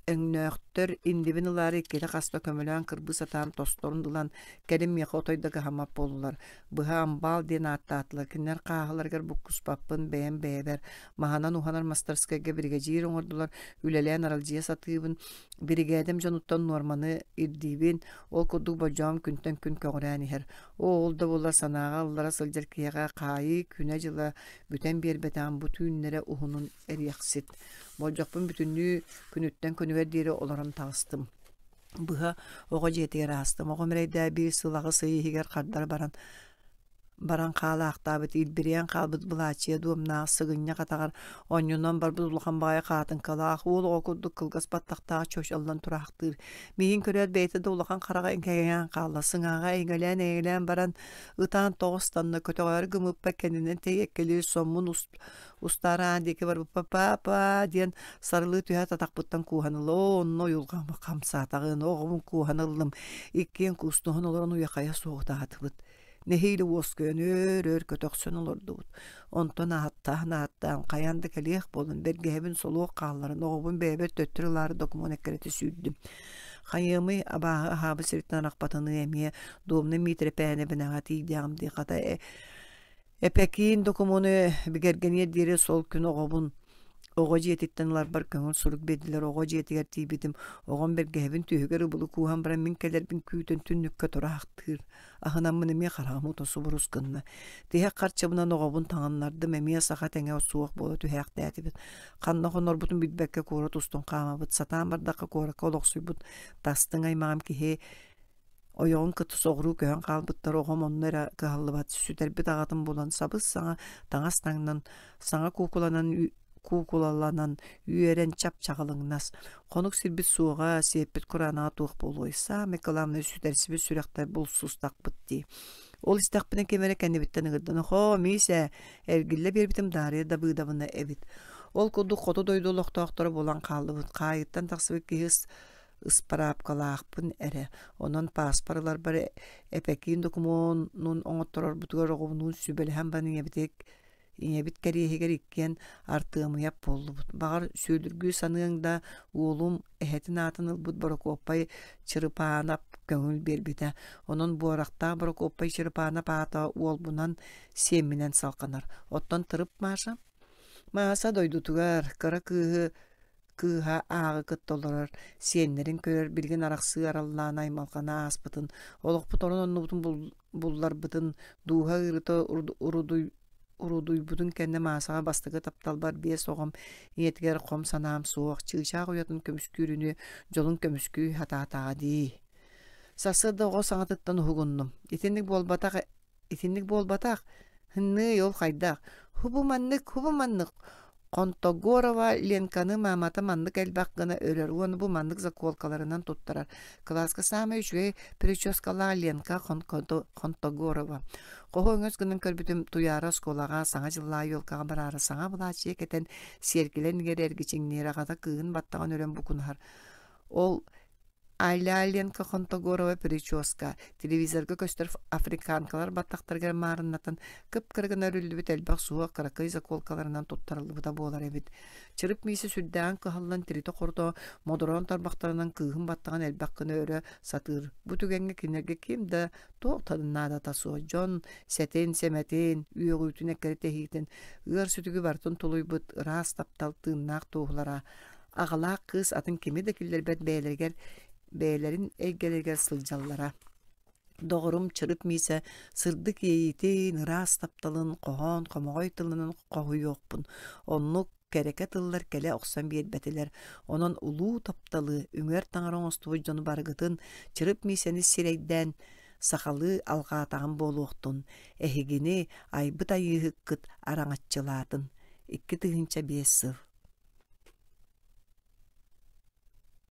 Өҥнөөхтөр иннибин ылаары иккитэ хаста көмөлөөн кырбыы сатаан тосторун ылан, кэлин миэхэ отой да кыһаммат буоллулар. Быһа амбаал диэн ааттаатылар. Кинилэр хааһыларыгар буккуспаппын, бэйэм бэйэбэр. Маһынан уһанар мастарыскыайга биригэдьиир оҥордулар, үлэлээн аралдьыйа сатыыбын. Биригээдэм дьонуттан нуорманы ирдиибин, ол курдук болдьоҕум күнтэн күн көҕүрээн иһэр. Оо, ол да буоллар санааҕа ыллара сылдьар киһиэхэ хаайыы күнэ-дьыла бүтэн биэрбэтэҕим бу түүннэрэ уһунун эриэхсит. Болдьохпун бүтүннүү күнүттэн күнүгэр диэри олорон таҕыстым. Быһа оҕо дьиэтигэр аастым. Оҕом эрэйдээ биир сыл аҕыс ый иһигэр хардара баран баран хаалаахтаабыт, илбириэн хаалбыт былаачыйа дуомнаах, сыгынньах атаҕар онньунан барбыт улахан баҕайы хаатыҥкалаах, уол оҕо курдук кылгас баттахтаах чочоллон тураахтыыр. Миигин көрөөт бэйэтэ да улахан хараҕа кэҥээн хаалла, сыҥааҕа эйгэлээн-эйгэлээн баран, ытаан тоҕо ыстанна, көтөҕөөрү гыммыппар кэннинэн тэйиэккэлиир соммун Устаары аан диэки барбыппар «Папа» диэн сарылыы түһээт атахпыттан кууһан ылла. Оо, онно уйулҕам хамсаатаҕын, оҕобун кууһан ыллым. Иккиэн куустуһан олорон уйахайа суох ытаатыбыт. Нэһиилэ уоскуйан өөр-өр көтөхсөн олордубут. Онтон ааттаан-ааттаан хайаан да кэлиэх буолан бэргэһэбин солуох хаалларан оҕобун бэйэбэр төттөрү ылаары докумуон эккирэтэ сүүрдүм. Хайыамый абааһы аһаабыт сириттэн арахпатыныы эмиэ Дуомна Миитэрэпээнэбинэҕэ тиийдэҕим дии хата Эпэкиин докумуону бигэргэниэр диэри сол күн оҕобун оҕо дьиэтиттэн ыларбар көҥүл сурук биэрдилэр. Оҕо дьиэтигэр тиийбитим, оҕом бэргэһэбин түөһүгэр ыбылы кууһан баран мин кэлэрбин күүтэн түннүккэ тураахтыыр. Аһынаммын эмиэ хараҕым уута субурус гынна. Тиһэх харчыбынан оҕобун таҥыннардым, эмиэ саха тэҥэ суох буола түһээхтээтибит. Ханна хонорбутун билбэккэ куорат устун хаамабыт. Сатаан бардахха куоракка олохсуйбут тастыҥ аймаҕым киһи Ойоҕун кытта соҕуруу көһөн хаалбыттар оҕом онно эрэ кыһаллыбат, сүтэрбит аҕатын булан сабыс-саҥа таҥас таҥнан, саҥа куукуланан куукулаланан үөрэн чап-чаҕылыҥнас. Хонук сирбит суоҕа, сиэппит кураанаҕа туох буолуой, саамай кылаабынай сүтэрсибит сүрэхтэр булсустахпыт дии. Ол истэхпинэ ким эрэ кэннибиттэн ыҥырдан «Охоо, Миисэ!» эргиллэ биэрбитим Даарыйа Дабыыдабына эбит. Ол курдук хоту дойду олохтоохторо буолан хааллыбыт. Хаайыттан тахсыбыт киһи ыспараапкалаахпын эрэ, онон пааспар ыларбар эпэкиин докумуонун оҥотторорбутугар оҕобунуун сүбэлэһэн баран ийэбитик ийэбит кэриэһигэр иккиэн артыамыйап буоллубут. Баҕар, сүөлүргүү саныаҥ да, уолум эһэтин аатын ылбыт Борокуоппай Чырыпаанап көҥүл биэрбитэ. Онон буорахтаах Борокуоппай Чырыпаанап аата уолбунан, сиэмминэн салҕанар. Оттон Тырып Маша? Мааса дойдутугар кыра кыыһы Кыыһа ааҕы кытта олорор, сиэннэрин көрөр, билигин арахсыы араллаана аймалҕана ааспытын, олохпут орон оннубутун булларбытын, дууһа ыарыыта урудуйбутун кэннэ Маасаҕа бастакы тапталбар биэс оҕом ийэтигэр хом санаам суох, чыычаах уйатын көмүскүүрүнүү дьолун көмүскүү сатаатаҕа дии. Сарсыарда оҕо саҥатыттан уһугуннум. Итинник буолбатах Итинник буолбатах. Һынныый, ол хайдах? Һубу маннык, һубу маннык. Хонтогорова Ленканы маамата маннык элбэх гына өрөр уонна бу маннык заколкаларынан туттарар. Кылааска саамай үчүгэй прическалаах Ленка Хонтогорова. Хоһу өҥөс гынан көрбүтүм Туйаара оскуолаҕа саҥа дьыллаах елкаҕа бараары саҥа былаачыйа кэтэн сиэркилэ иннигэр эргичиҥниир аҕата кыыһын баттаҕын өрөн букунаһар. Ол Аля-Ленка Хонтогорова прическа, телевизорга көстөр африканкалар баттахтарыгар маарыннатан кып-кыра гына өрүллүбүт элбэх суһуох кыракый заколкаларынан туттарыллыбыта буолар эбит. Чырып Миисэ сүрдээҕин кыһаллан тиритэ-хорута модороон тарбахтарынан кыыһын баттаҕын элбэх гына өрө сатыыр. Бу түгэҥҥэ кинилэргэ ким да туох да наадата суох дьон сэтин-сэмэтин, үөҕүүтүн эккирэтэһиитин, ыар сүтүгү барытын тулуйбут ыраас таптал тыыннаах туоһулара Аҕалаах кыыс атын кими да киллэрбэт бэйэлэригэр бэйэлэрин эйгэлэригэр сылдьаллара. Доҕорум Чырып Миисэ сырдык иэйиитин, ыраас тапталын, хоһоон хомоҕой тылынан хоһуйуохпун. Оннук кэрэкэ тыллар кэлэ охсон биэрбэтилэр. Онон улуу тапталы, үҥэр таҥара оҥостубут дьону барыгытын Чырып Миисэни сирэйдээн сахалыы алҕаатаҕым буолуохтун, эһигини айбыт айыыһыккыт араҥаччылаатын. 2005 сыл.